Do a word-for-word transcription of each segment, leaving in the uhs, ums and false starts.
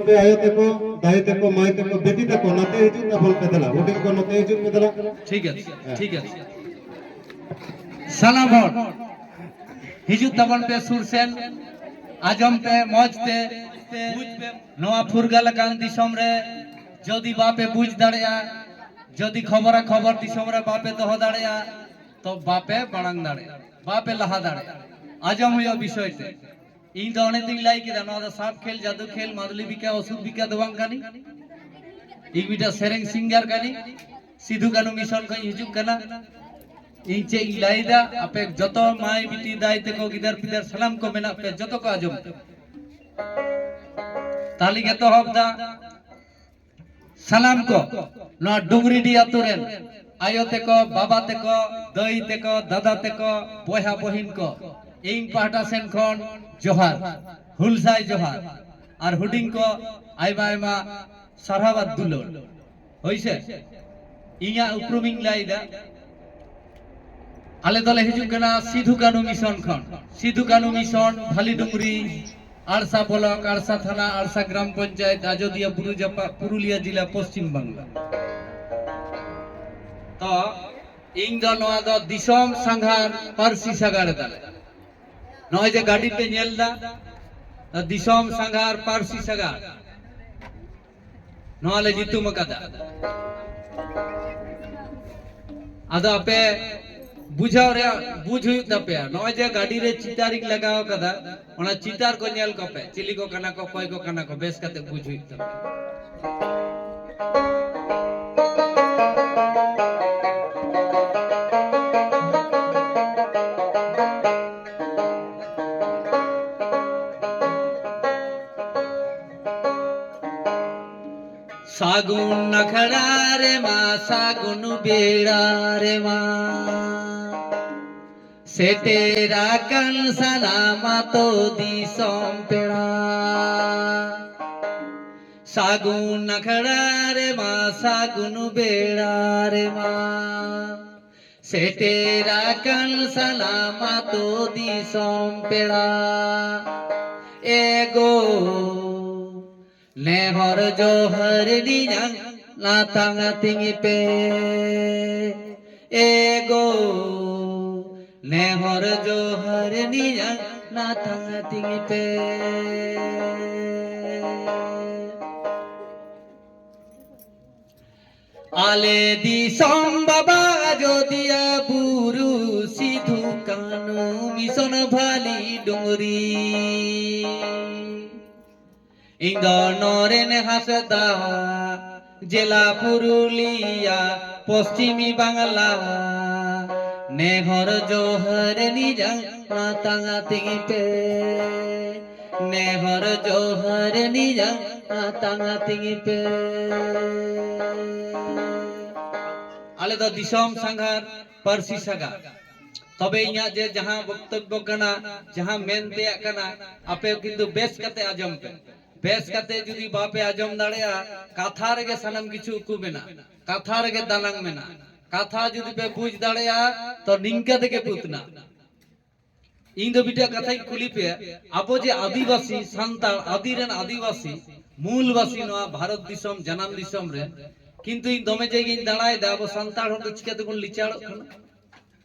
ᱟᱭᱳ ᱛᱟᱠᱚ, ᱫᱟᱹᱭ ᱛᱟᱠᱚ, ᱢᱟᱹᱭ ᱛᱟᱠᱚ, ᱵᱤᱴᱤ ᱛᱟᱠᱚ, ᱱᱚᱛᱮ ᱦᱤᱡᱩᱜ ᱛᱟᱵᱚᱱ ᱯᱮ ᱫᱮᱞᱟ, ᱦᱩᱰᱤᱧ ᱠᱚ ᱱᱚᱛᱮ ᱦᱤᱡᱩᱜ ᱯᱮ ᱫᱮᱞᱟ᱾ ᱴᱷᱤᱠ ᱟᱪᱷᱮ, ᱦᱮᱸ᱾ ᱴᱷᱤᱠ ᱟᱪᱷᱮ᱾ ᱥᱟᱱᱟᱢ ᱦᱚᱲ ᱦᱤᱡᱩᱜ ᱛᱟᱵᱚᱱ ᱯᱮ ᱥᱩᱨ ᱥᱮᱱ, ᱟᱸᱡᱚᱢ ᱯᱮ ᱢᱚᱡᱽ ᱛᱮ, ᱵᱩᱡᱽ ᱯᱮ᱾ ᱱᱚᱣᱟ ᱯᱷᱩᱨᱜᱟᱹᱞ ᱟᱠᱟᱱ ᱫᱤᱥᱚᱢ ᱨᱮ ᱡᱩᱫᱤ ᱵᱟᱯᱮ ᱵᱩᱡᱽ ᱫᱟᱲᱮᱭᱟᱜᱼᱟ, ᱡᱩᱫᱤ ᱠᱷᱚᱵᱚᱨᱟ ᱠᱷᱚᱵᱚᱨ ᱫᱤᱥᱚᱢ ᱨᱮ ᱵᱟᱯᱮ ᱫᱚᱦᱚ ᱫᱟᱲᱮᱭᱟᱜᱼᱟ, ᱛᱚ ᱵᱟᱯᱮ ᱢᱟᱲᱟᱝ ᱫᱟᱲᱮᱭᱟᱜᱼᱟ, ᱵᱟᱯᱮ ᱞᱟᱦᱟ ᱫᱟᱲᱮᱭᱟᱜᱼᱟ᱾ ᱟᱸᱡᱚᱢ ᱦᱩᱭᱩᱜᱼᱟ ᱵᱤᱥᱚᱭ ᱛᱮ᱾ ᱤᱧ ᱫᱚ ᱚᱱᱮ ᱛᱤᱧ ᱞᱟᱹᱭ ᱠᱮᱫᱟ, ᱱᱚᱣᱟ ᱫᱚ ᱥᱟᱯ ᱠᱷᱮᱞ, ᱡᱟᱫᱩ ᱠᱷᱮᱞ, ᱢᱟᱫᱞᱤ ᱵᱤᱠᱟ, ᱚᱥᱩᱨ ᱵᱤᱠᱟ ᱫᱚ ᱵᱟᱝ ᱠᱟᱹᱱᱟᱹᱧ᱾ ᱤᱧ ᱢᱤᱫᱴᱟᱝ ᱥᱮᱨᱮᱧ ᱥᱤᱝᱜᱟᱨ ᱠᱟᱹᱱᱟᱹᱧ, ᱥᱤᱫᱷᱩ ᱠᱟᱹᱱᱩ ᱢᱤᱥᱚᱱ ᱠᱷᱚᱱ ᱤᱧ ᱦᱤᱡᱩᱜ ᱠᱟᱱᱟ᱾ ᱤᱧ ᱪᱮᱫ ᱤᱧ ᱞᱟᱹᱭᱫᱟ, ᱟᱯᱮ ᱡᱚᱛᱚ ᱢᱟᱹᱭ ᱵᱤᱴᱤ ᱫᱟᱹᱭ ᱛᱟᱠᱚ ᱜᱤᱫᱟᱹᱨ ᱯᱤᱫᱟᱹᱨ ᱥᱟᱱᱟᱢ ᱠᱚ ᱢᱮᱱᱟᱜ ᱯᱮ, ᱡᱚᱛᱚ ᱠᱚ ᱟᱸᱡᱚᱢ ᱯᱮ᱾ ᱛᱟᱦᱞᱮᱧ ᱮᱛᱚᱦᱚᱵ ᱫᱟ᱾ ᱥᱟᱱᱟᱢ ᱠᱚ, ᱱᱚᱣᱟ ᱰᱩᱝᱨᱤᱰᱤ ᱟᱛᱳ ᱨᱮᱱ ᱟᱭᱳ ᱛᱮᱠᱚ, ᱵᱟᱵᱟ ᱛᱮᱠᱚ, ᱫᱟᱹᱭ ᱛᱮᱠᱚ, ᱫᱟᱫᱟ ᱛᱮᱠᱚ, ᱵᱚᱭᱦᱟ ᱵᱚᱦᱤᱱ ᱠᱚ, ᱤᱧ ᱯᱟᱦᱴᱟ ᱥᱮᱱ ᱠᱷᱚᱱ ᱡᱚᱦᱟᱨ, ᱦᱩᱞᱥᱟᱭ ᱡᱚᱦᱟᱨ᱾ ᱟᱨ ᱦᱩᱰᱤᱧ ᱠᱚ ᱟᱭᱢᱟ ᱟᱭᱢᱟ ᱥᱟᱨᱦᱟᱣ ᱟᱨ ᱫᱩᱞᱟᱹᱲ᱾ ᱦᱳᱭ ᱥᱮ? ᱤᱧᱟᱹᱜ ᱩᱯᱨᱩᱢᱤᱧ ᱞᱟᱹᱭᱫᱟ᱾ ᱟᱞᱮ ᱫᱚᱞᱮ ᱦᱤᱡᱩᱜ ᱠᱟᱱᱟ ᱥᱤᱫᱷᱩ ᱠᱟᱹᱱᱩ ᱢᱤᱥᱚᱱ ᱠᱷᱚᱱ᱾ ᱥᱤᱫᱷᱩ ᱠᱟᱹᱱᱩ ᱢᱤᱥᱚᱱ, ᱵᱷᱟᱞᱤᱰᱩᱝᱨᱤ, ᱟᱲᱥᱟ ᱵᱞᱚᱠ, ᱟᱲᱥᱟ ᱛᱷᱟᱱᱟ, ᱟᱲᱥᱟ ᱜᱨᱟᱢ ᱯᱚᱧᱪᱟᱭᱮᱛ, ᱟᱡᱚᱫᱤᱭᱟᱹ ᱵᱩᱨᱩ ᱡᱟᱯᱟᱜ, ᱯᱩᱨᱩᱞᱤᱭᱟᱹ ᱡᱤᱞᱟ, ᱯᱚᱥᱪᱤᱢ ᱵᱟᱝᱞᱟ᱾ ᱛᱚ, ᱤᱧ ᱫᱚ ᱱᱚᱣᱟ ᱫᱚ ᱫᱤᱥᱚᱢ ᱥᱟᱸᱜᱷᱟᱨ ᱯᱟᱹᱨᱥᱤ ᱥᱟᱜᱟᱲ ᱮᱫᱟᱞᱮ᱾ ᱱᱚᱜᱼᱚᱭ ᱡᱮ ᱜᱟᱹᱰᱤ ᱯᱮ ᱧᱮᱞ ᱫᱟ, ᱫᱤᱥᱚᱢ ᱥᱟᱸᱜᱷᱟᱨ ᱯᱟᱹᱨᱥᱤ ᱥᱟᱜᱟᱲ᱾ ᱱᱚᱣᱟ ᱞᱮ ᱧᱩᱛᱩᱢ ᱟᱠᱟᱫᱟ᱾ ᱟᱫᱚ ᱟᱯᱮ ᱵᱩᱡᱷᱟᱹᱣ ᱨᱮᱭᱟᱜ, ᱵᱩᱡᱽ ᱦᱩᱭᱩᱜ ᱛᱟᱯᱮᱭᱟ, ᱱᱚᱜᱼᱚᱭ ᱡᱮ ᱜᱟᱹᱰᱤ ᱨᱮ ᱪᱤᱛᱟᱨᱤᱧ ᱞᱟᱜᱟᱣ ᱠᱟᱫᱟ, ᱚᱱᱟ ᱪᱤᱛᱟᱨ ᱠᱚ ᱧᱮᱞ ᱠᱚᱯᱮ, ᱪᱤᱞᱤ ᱠᱚ ᱠᱟᱱᱟ ᱠᱚ, ᱚᱠᱚᱭ ᱠᱚ ᱠᱟᱱᱟ ᱠᱚ, ᱵᱮᱥ ᱠᱟᱛᱮ ᱵᱩᱡᱽ ᱦᱩᱭᱩᱜ ᱛᱟᱯᱮᱭᱟ᱾ ᱥᱟᱹᱜᱩᱱ ᱟᱠᱷᱲᱟ ᱨᱮᱢᱟ, ᱥᱟᱹᱜᱩᱱ ᱵᱮᱲᱟ ᱨᱮᱢᱟ, ᱥᱮᱴᱮᱨ ᱟᱠᱟᱱ ᱥᱟᱱᱟᱢ ᱟᱛᱳ ᱫᱤᱥᱚᱢ ᱯᱮᱲᱟ᱾ ᱥᱟᱹᱜᱩᱱ ᱟᱠᱷᱲᱟ ᱨᱮᱢᱟ, ᱥᱟᱹᱜᱩᱱ ᱵᱮᱲᱟ ᱨᱮᱢᱟ, ᱥᱮᱴᱮᱨ ᱟᱠᱟᱱ ᱥᱟᱱᱟᱢ ᱟᱛᱳ ᱫᱤᱥᱚᱢ ᱯᱮᱲᱟ᱾ ᱮᱜᱳ ᱱᱮᱦᱚᱨ ᱡᱚᱦᱟᱨ ᱱᱤᱭᱟᱝ ᱱᱟᱛᱟᱝ ᱛᱤᱧ ᱯᱮ, ᱮ ᱜᱚ᱾ ᱱᱮᱦᱚᱨ ᱡᱚᱦᱟᱨ ᱱᱤᱭᱟᱝ ᱱᱟᱛᱟᱝ ᱛᱤᱧ ᱯᱮ᱾ ᱟᱞᱮ ᱫᱤᱥᱚᱢ ᱵᱟᱵᱟ ᱟᱡᱚᱫᱤᱭᱟᱹ ᱵᱩᱨᱩ, ᱥᱤᱫᱷᱩ ᱠᱟᱹᱱᱦᱩ ᱢᱤᱥᱚᱱ ᱵᱷᱟᱞᱤ ᱰᱩᱝᱨᱤ᱾ ᱤᱧ ᱫᱚ ᱱᱚᱨᱮᱱ ᱦᱟᱸᱥᱫᱟ, ᱡᱮᱞᱟ ᱯᱩᱨᱩᱞᱤᱭᱟ, ᱯᱚᱥᱪᱤᱢᱤ ᱵᱟᱝᱞᱟ᱾ ᱱᱮᱦᱚᱨ ᱡᱚᱦᱟᱨ ᱱᱤᱭᱟᱝ ᱱᱟᱛᱟᱝ ᱛᱤᱧ ᱯᱮ, ᱱᱮᱦᱚᱨ ᱡᱚᱦᱟᱨ ᱱᱤᱭᱟᱝ ᱱᱟᱛᱟᱝ ᱛᱤᱧ ᱯᱮ᱾ ᱟᱞᱮ ᱫᱚ ᱫᱤᱥᱚᱢ ᱥᱟᱸᱜᱷᱟᱨ, ᱯᱟᱹᱨᱥᱤ ᱥᱟᱜᱟᱲ᱾ ᱛᱚᱵᱮ ᱤᱧᱟᱹᱜ ᱡᱮ ᱡᱟᱦᱟᱸ ᱵᱚᱠᱛᱚᱵᱵᱚ ᱠᱟᱱᱟ, ᱡᱟᱦᱟᱸ ᱢᱮᱱ ᱛᱮᱭᱟᱜ ᱠᱟᱱᱟ, ᱟᱯᱮ ᱠᱤᱱᱛᱩ ᱵᱮᱥ ᱠᱟᱛᱮ ᱟᱸᱡᱚᱢ ᱯᱮ᱾ ᱵᱮᱥ ᱠᱟᱛᱮ ᱡᱩᱫᱤ ᱵᱟᱯᱮ ᱟᱸᱡᱚᱢ ᱫᱟᱲᱮᱭᱟᱜᱼᱟ, ᱠᱟᱛᱷᱟ ᱨᱮᱜᱮ ᱥᱟᱱᱟᱢ ᱠᱤᱪᱷᱩ ᱩᱠᱩ ᱢᱮᱱᱟᱜᱼᱟ, ᱠᱟᱛᱷᱟ ᱨᱮᱜᱮ ᱫᱟᱱᱟᱝ ᱢᱮᱱᱟᱜᱼᱟ᱾ ᱠᱟᱛᱷᱟ ᱡᱩᱫᱤ ᱯᱮ ᱵᱩᱡᱽ ᱫᱟᱲᱮᱭᱟᱜᱼᱟ, ᱛᱚ ᱱᱤᱝᱠᱟᱹ ᱛᱮᱜᱮ ᱯᱮ ᱩᱛᱱᱟᱹᱜᱼᱟ᱾ ᱤᱧ ᱫᱚ ᱢᱤᱫᱴᱟᱝ ᱠᱟᱛᱷᱟᱧ ᱠᱩᱞᱤ ᱯᱮᱭᱟ, ᱟᱵᱚ ᱡᱮ ᱟᱹᱫᱤᱵᱟᱹᱥᱤ ᱥᱟᱱᱛᱟᱲ, ᱟᱹᱫᱤ ᱨᱮᱱ ᱟᱹᱫᱤᱵᱟᱹᱥᱤ, ᱢᱩᱞᱵᱟᱹᱥᱤ ᱱᱚᱣᱟ ᱵᱷᱟᱨᱚᱛ ᱫᱤᱥᱚᱢ, ᱡᱟᱱᱟᱢ ᱫᱤᱥᱚᱢ ᱨᱮ, ᱠᱤᱱᱛᱩ ᱤᱧ ᱫᱚᱢᱮ ᱡᱟᱭᱜᱟᱧ ᱫᱟᱬᱟᱭᱮᱫᱟ, ᱟᱵᱚ ᱥᱟᱱᱛᱟᱲ ᱦᱚᱲ ᱫᱚ ᱪᱤᱠᱟᱹ ᱛᱮᱵᱚᱱ ᱞᱤᱪᱟᱲᱚᱜ ᱠᱟᱱᱟ?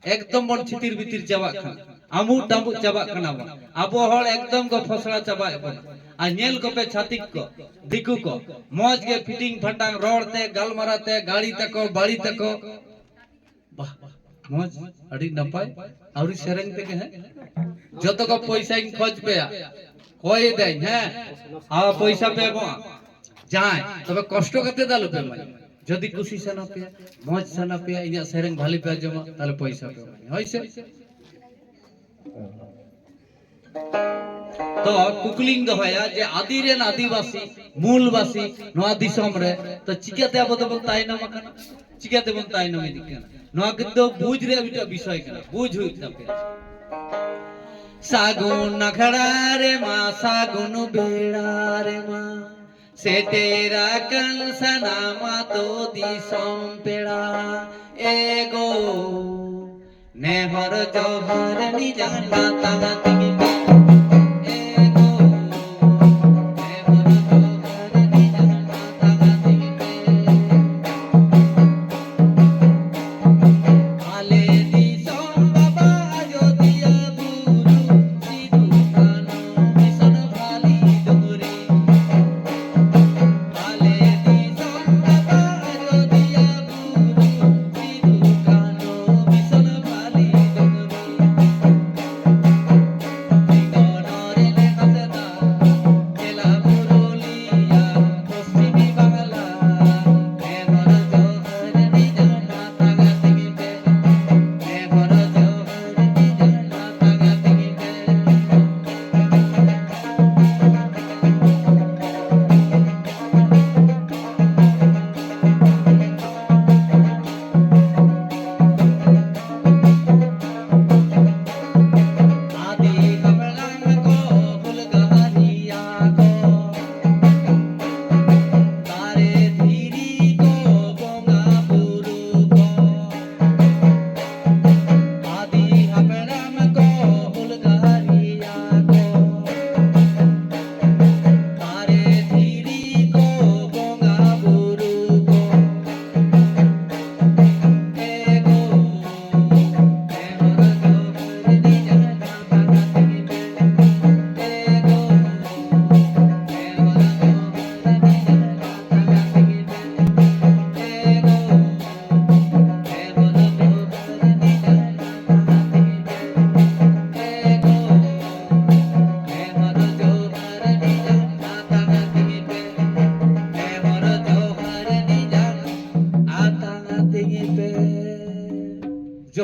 ᱮᱠᱫᱚᱢ ᱵᱚᱱ ᱪᱷᱤᱛᱤᱨ ᱵᱤᱛᱤᱨ ᱪᱟᱵᱟᱜ ᱠᱟᱱᱟ, ᱟᱢᱩᱜ ᱴᱟᱢᱵᱩᱜ ᱪᱟᱵᱟᱜ ᱠᱟᱱᱟ ᱵᱚᱱ᱾ ᱟᱵᱚ ᱦᱚᱲ ᱮᱠᱫᱚᱢ ᱠᱚ ᱯᱷᱚᱥᱲᱟ ᱪᱟᱵᱟᱭᱮᱫ ᱵᱚᱱᱟ᱾ ᱟᱨ ᱧᱮᱞ ᱠᱚᱯᱮ ᱪᱷᱟᱹᱛᱤᱠ ᱠᱚ, ᱫᱤᱠᱩ ᱠᱚ, ᱢᱚᱡᱽ ᱜᱮ ᱯᱷᱤᱴᱤᱝ ᱯᱷᱟᱴᱟᱝ ᱨᱚᱲ ᱛᱮ, ᱜᱟᱞᱢᱟᱨᱟᱣ ᱛᱮ, ᱜᱟᱹᱲᱤ ᱛᱟᱠᱚ, ᱵᱟᱹᱲᱤ ᱛᱟᱠᱚ, ᱵᱟᱦ, ᱢᱚᱡᱽ, ᱟᱹᱰᱤ ᱱᱟᱯᱟᱭ᱾ ᱟᱹᱣᱨᱤ ᱥᱮᱨᱮᱧ ᱛᱮᱜᱮ ᱦᱮᱸ, ᱡᱚᱛᱚ ᱠᱚ ᱯᱚᱭᱥᱟᱧ ᱠᱷᱚᱡ ᱯᱮᱭᱟ, ᱠᱚᱭ ᱫᱟᱹᱧ ᱦᱮᱸ, ᱟᱨ ᱯᱚᱭᱥᱟ ᱯᱮ ᱮᱢᱚᱜᱼᱟ᱾ ᱡᱟᱦᱟᱸᱭ ᱛᱚᱵᱮ ᱠᱚᱥᱴᱚ ᱠᱟᱛᱮ ᱫᱚ ᱟᱞᱚ ᱯᱮ ᱮᱢᱟᱹᱧ᱾ ᱡᱩᱫᱤ ᱠᱩᱥᱤ ᱥᱟᱱᱟ ᱯᱮᱭᱟ, ᱢᱚᱡᱽ ᱥᱟᱱᱟ ᱯᱮᱭᱟ, ᱤᱧᱟᱹᱜ ᱥᱮᱨᱮᱧ ᱵᱷᱟᱞᱤ ᱯᱮ ᱟᱸᱡᱚᱢᱟ, ᱛᱟᱦᱞᱮ ᱯᱚᱭᱥᱟ ᱯᱮ ᱮᱢᱟᱹᱧ, ᱦᱳᱭ ᱥᱮ? ᱛᱚ ᱠᱩᱠᱞᱤᱧ ᱫᱚᱦᱚᱭᱟ ᱡᱮ ᱟᱹᱫᱤ ᱨᱮᱱ ᱟᱹᱫᱤᱵᱟᱹᱥᱤ, ᱢᱩᱞᱵᱟᱹᱥᱤ ᱱᱚᱣᱟ ᱫᱤᱥᱚᱢ ᱨᱮ, ᱛᱚ ᱪᱤᱠᱟᱹᱛᱮ ᱟᱵᱚ ᱫᱚᱵᱚᱱ ᱛᱟᱭᱱᱚᱢ ᱟᱠᱟᱱᱟ? ᱪᱤᱠᱟᱹᱛᱮᱵᱚᱱ ᱛᱟᱭᱱᱚᱢ ᱤᱫᱤᱜ ᱠᱟᱱᱟ? ᱱᱚᱣᱟ ᱠᱤᱱᱛᱩ ᱵᱩᱡᱽ ᱨᱮᱭᱟᱜ ᱢᱤᱫᱴᱟᱝ ᱵᱤᱥᱚᱭ ᱠᱟᱱᱟ, ᱵᱩᱡᱽ ᱦᱩᱭᱩᱜ ᱛᱟᱯᱮᱭᱟ᱾ ᱥᱟᱹᱜᱩᱱ ᱟᱠᱷᱲᱟ ᱨᱮᱢᱟ, ᱥᱟᱹᱜᱩᱱ ᱵᱮᱲᱟ ᱨᱮᱢᱟ, ᱥᱮᱴᱮᱨ ᱟᱠᱟᱱ ᱥᱟᱱᱟᱢ ᱟᱛᱳ ᱫᱤᱥᱚᱢ ᱯᱮᱲᱟ᱾ ᱮ ᱜᱚ, ᱱᱮᱦᱚᱨ ᱡᱚᱦᱟᱨ ᱱᱤᱭᱟᱝ ᱱᱟᱛᱟᱝ ᱛᱤᱧ ᱯᱮ᱾ ᱮ ᱜᱚ, ᱱᱮᱦᱚᱨ ᱡᱚᱦᱟᱨ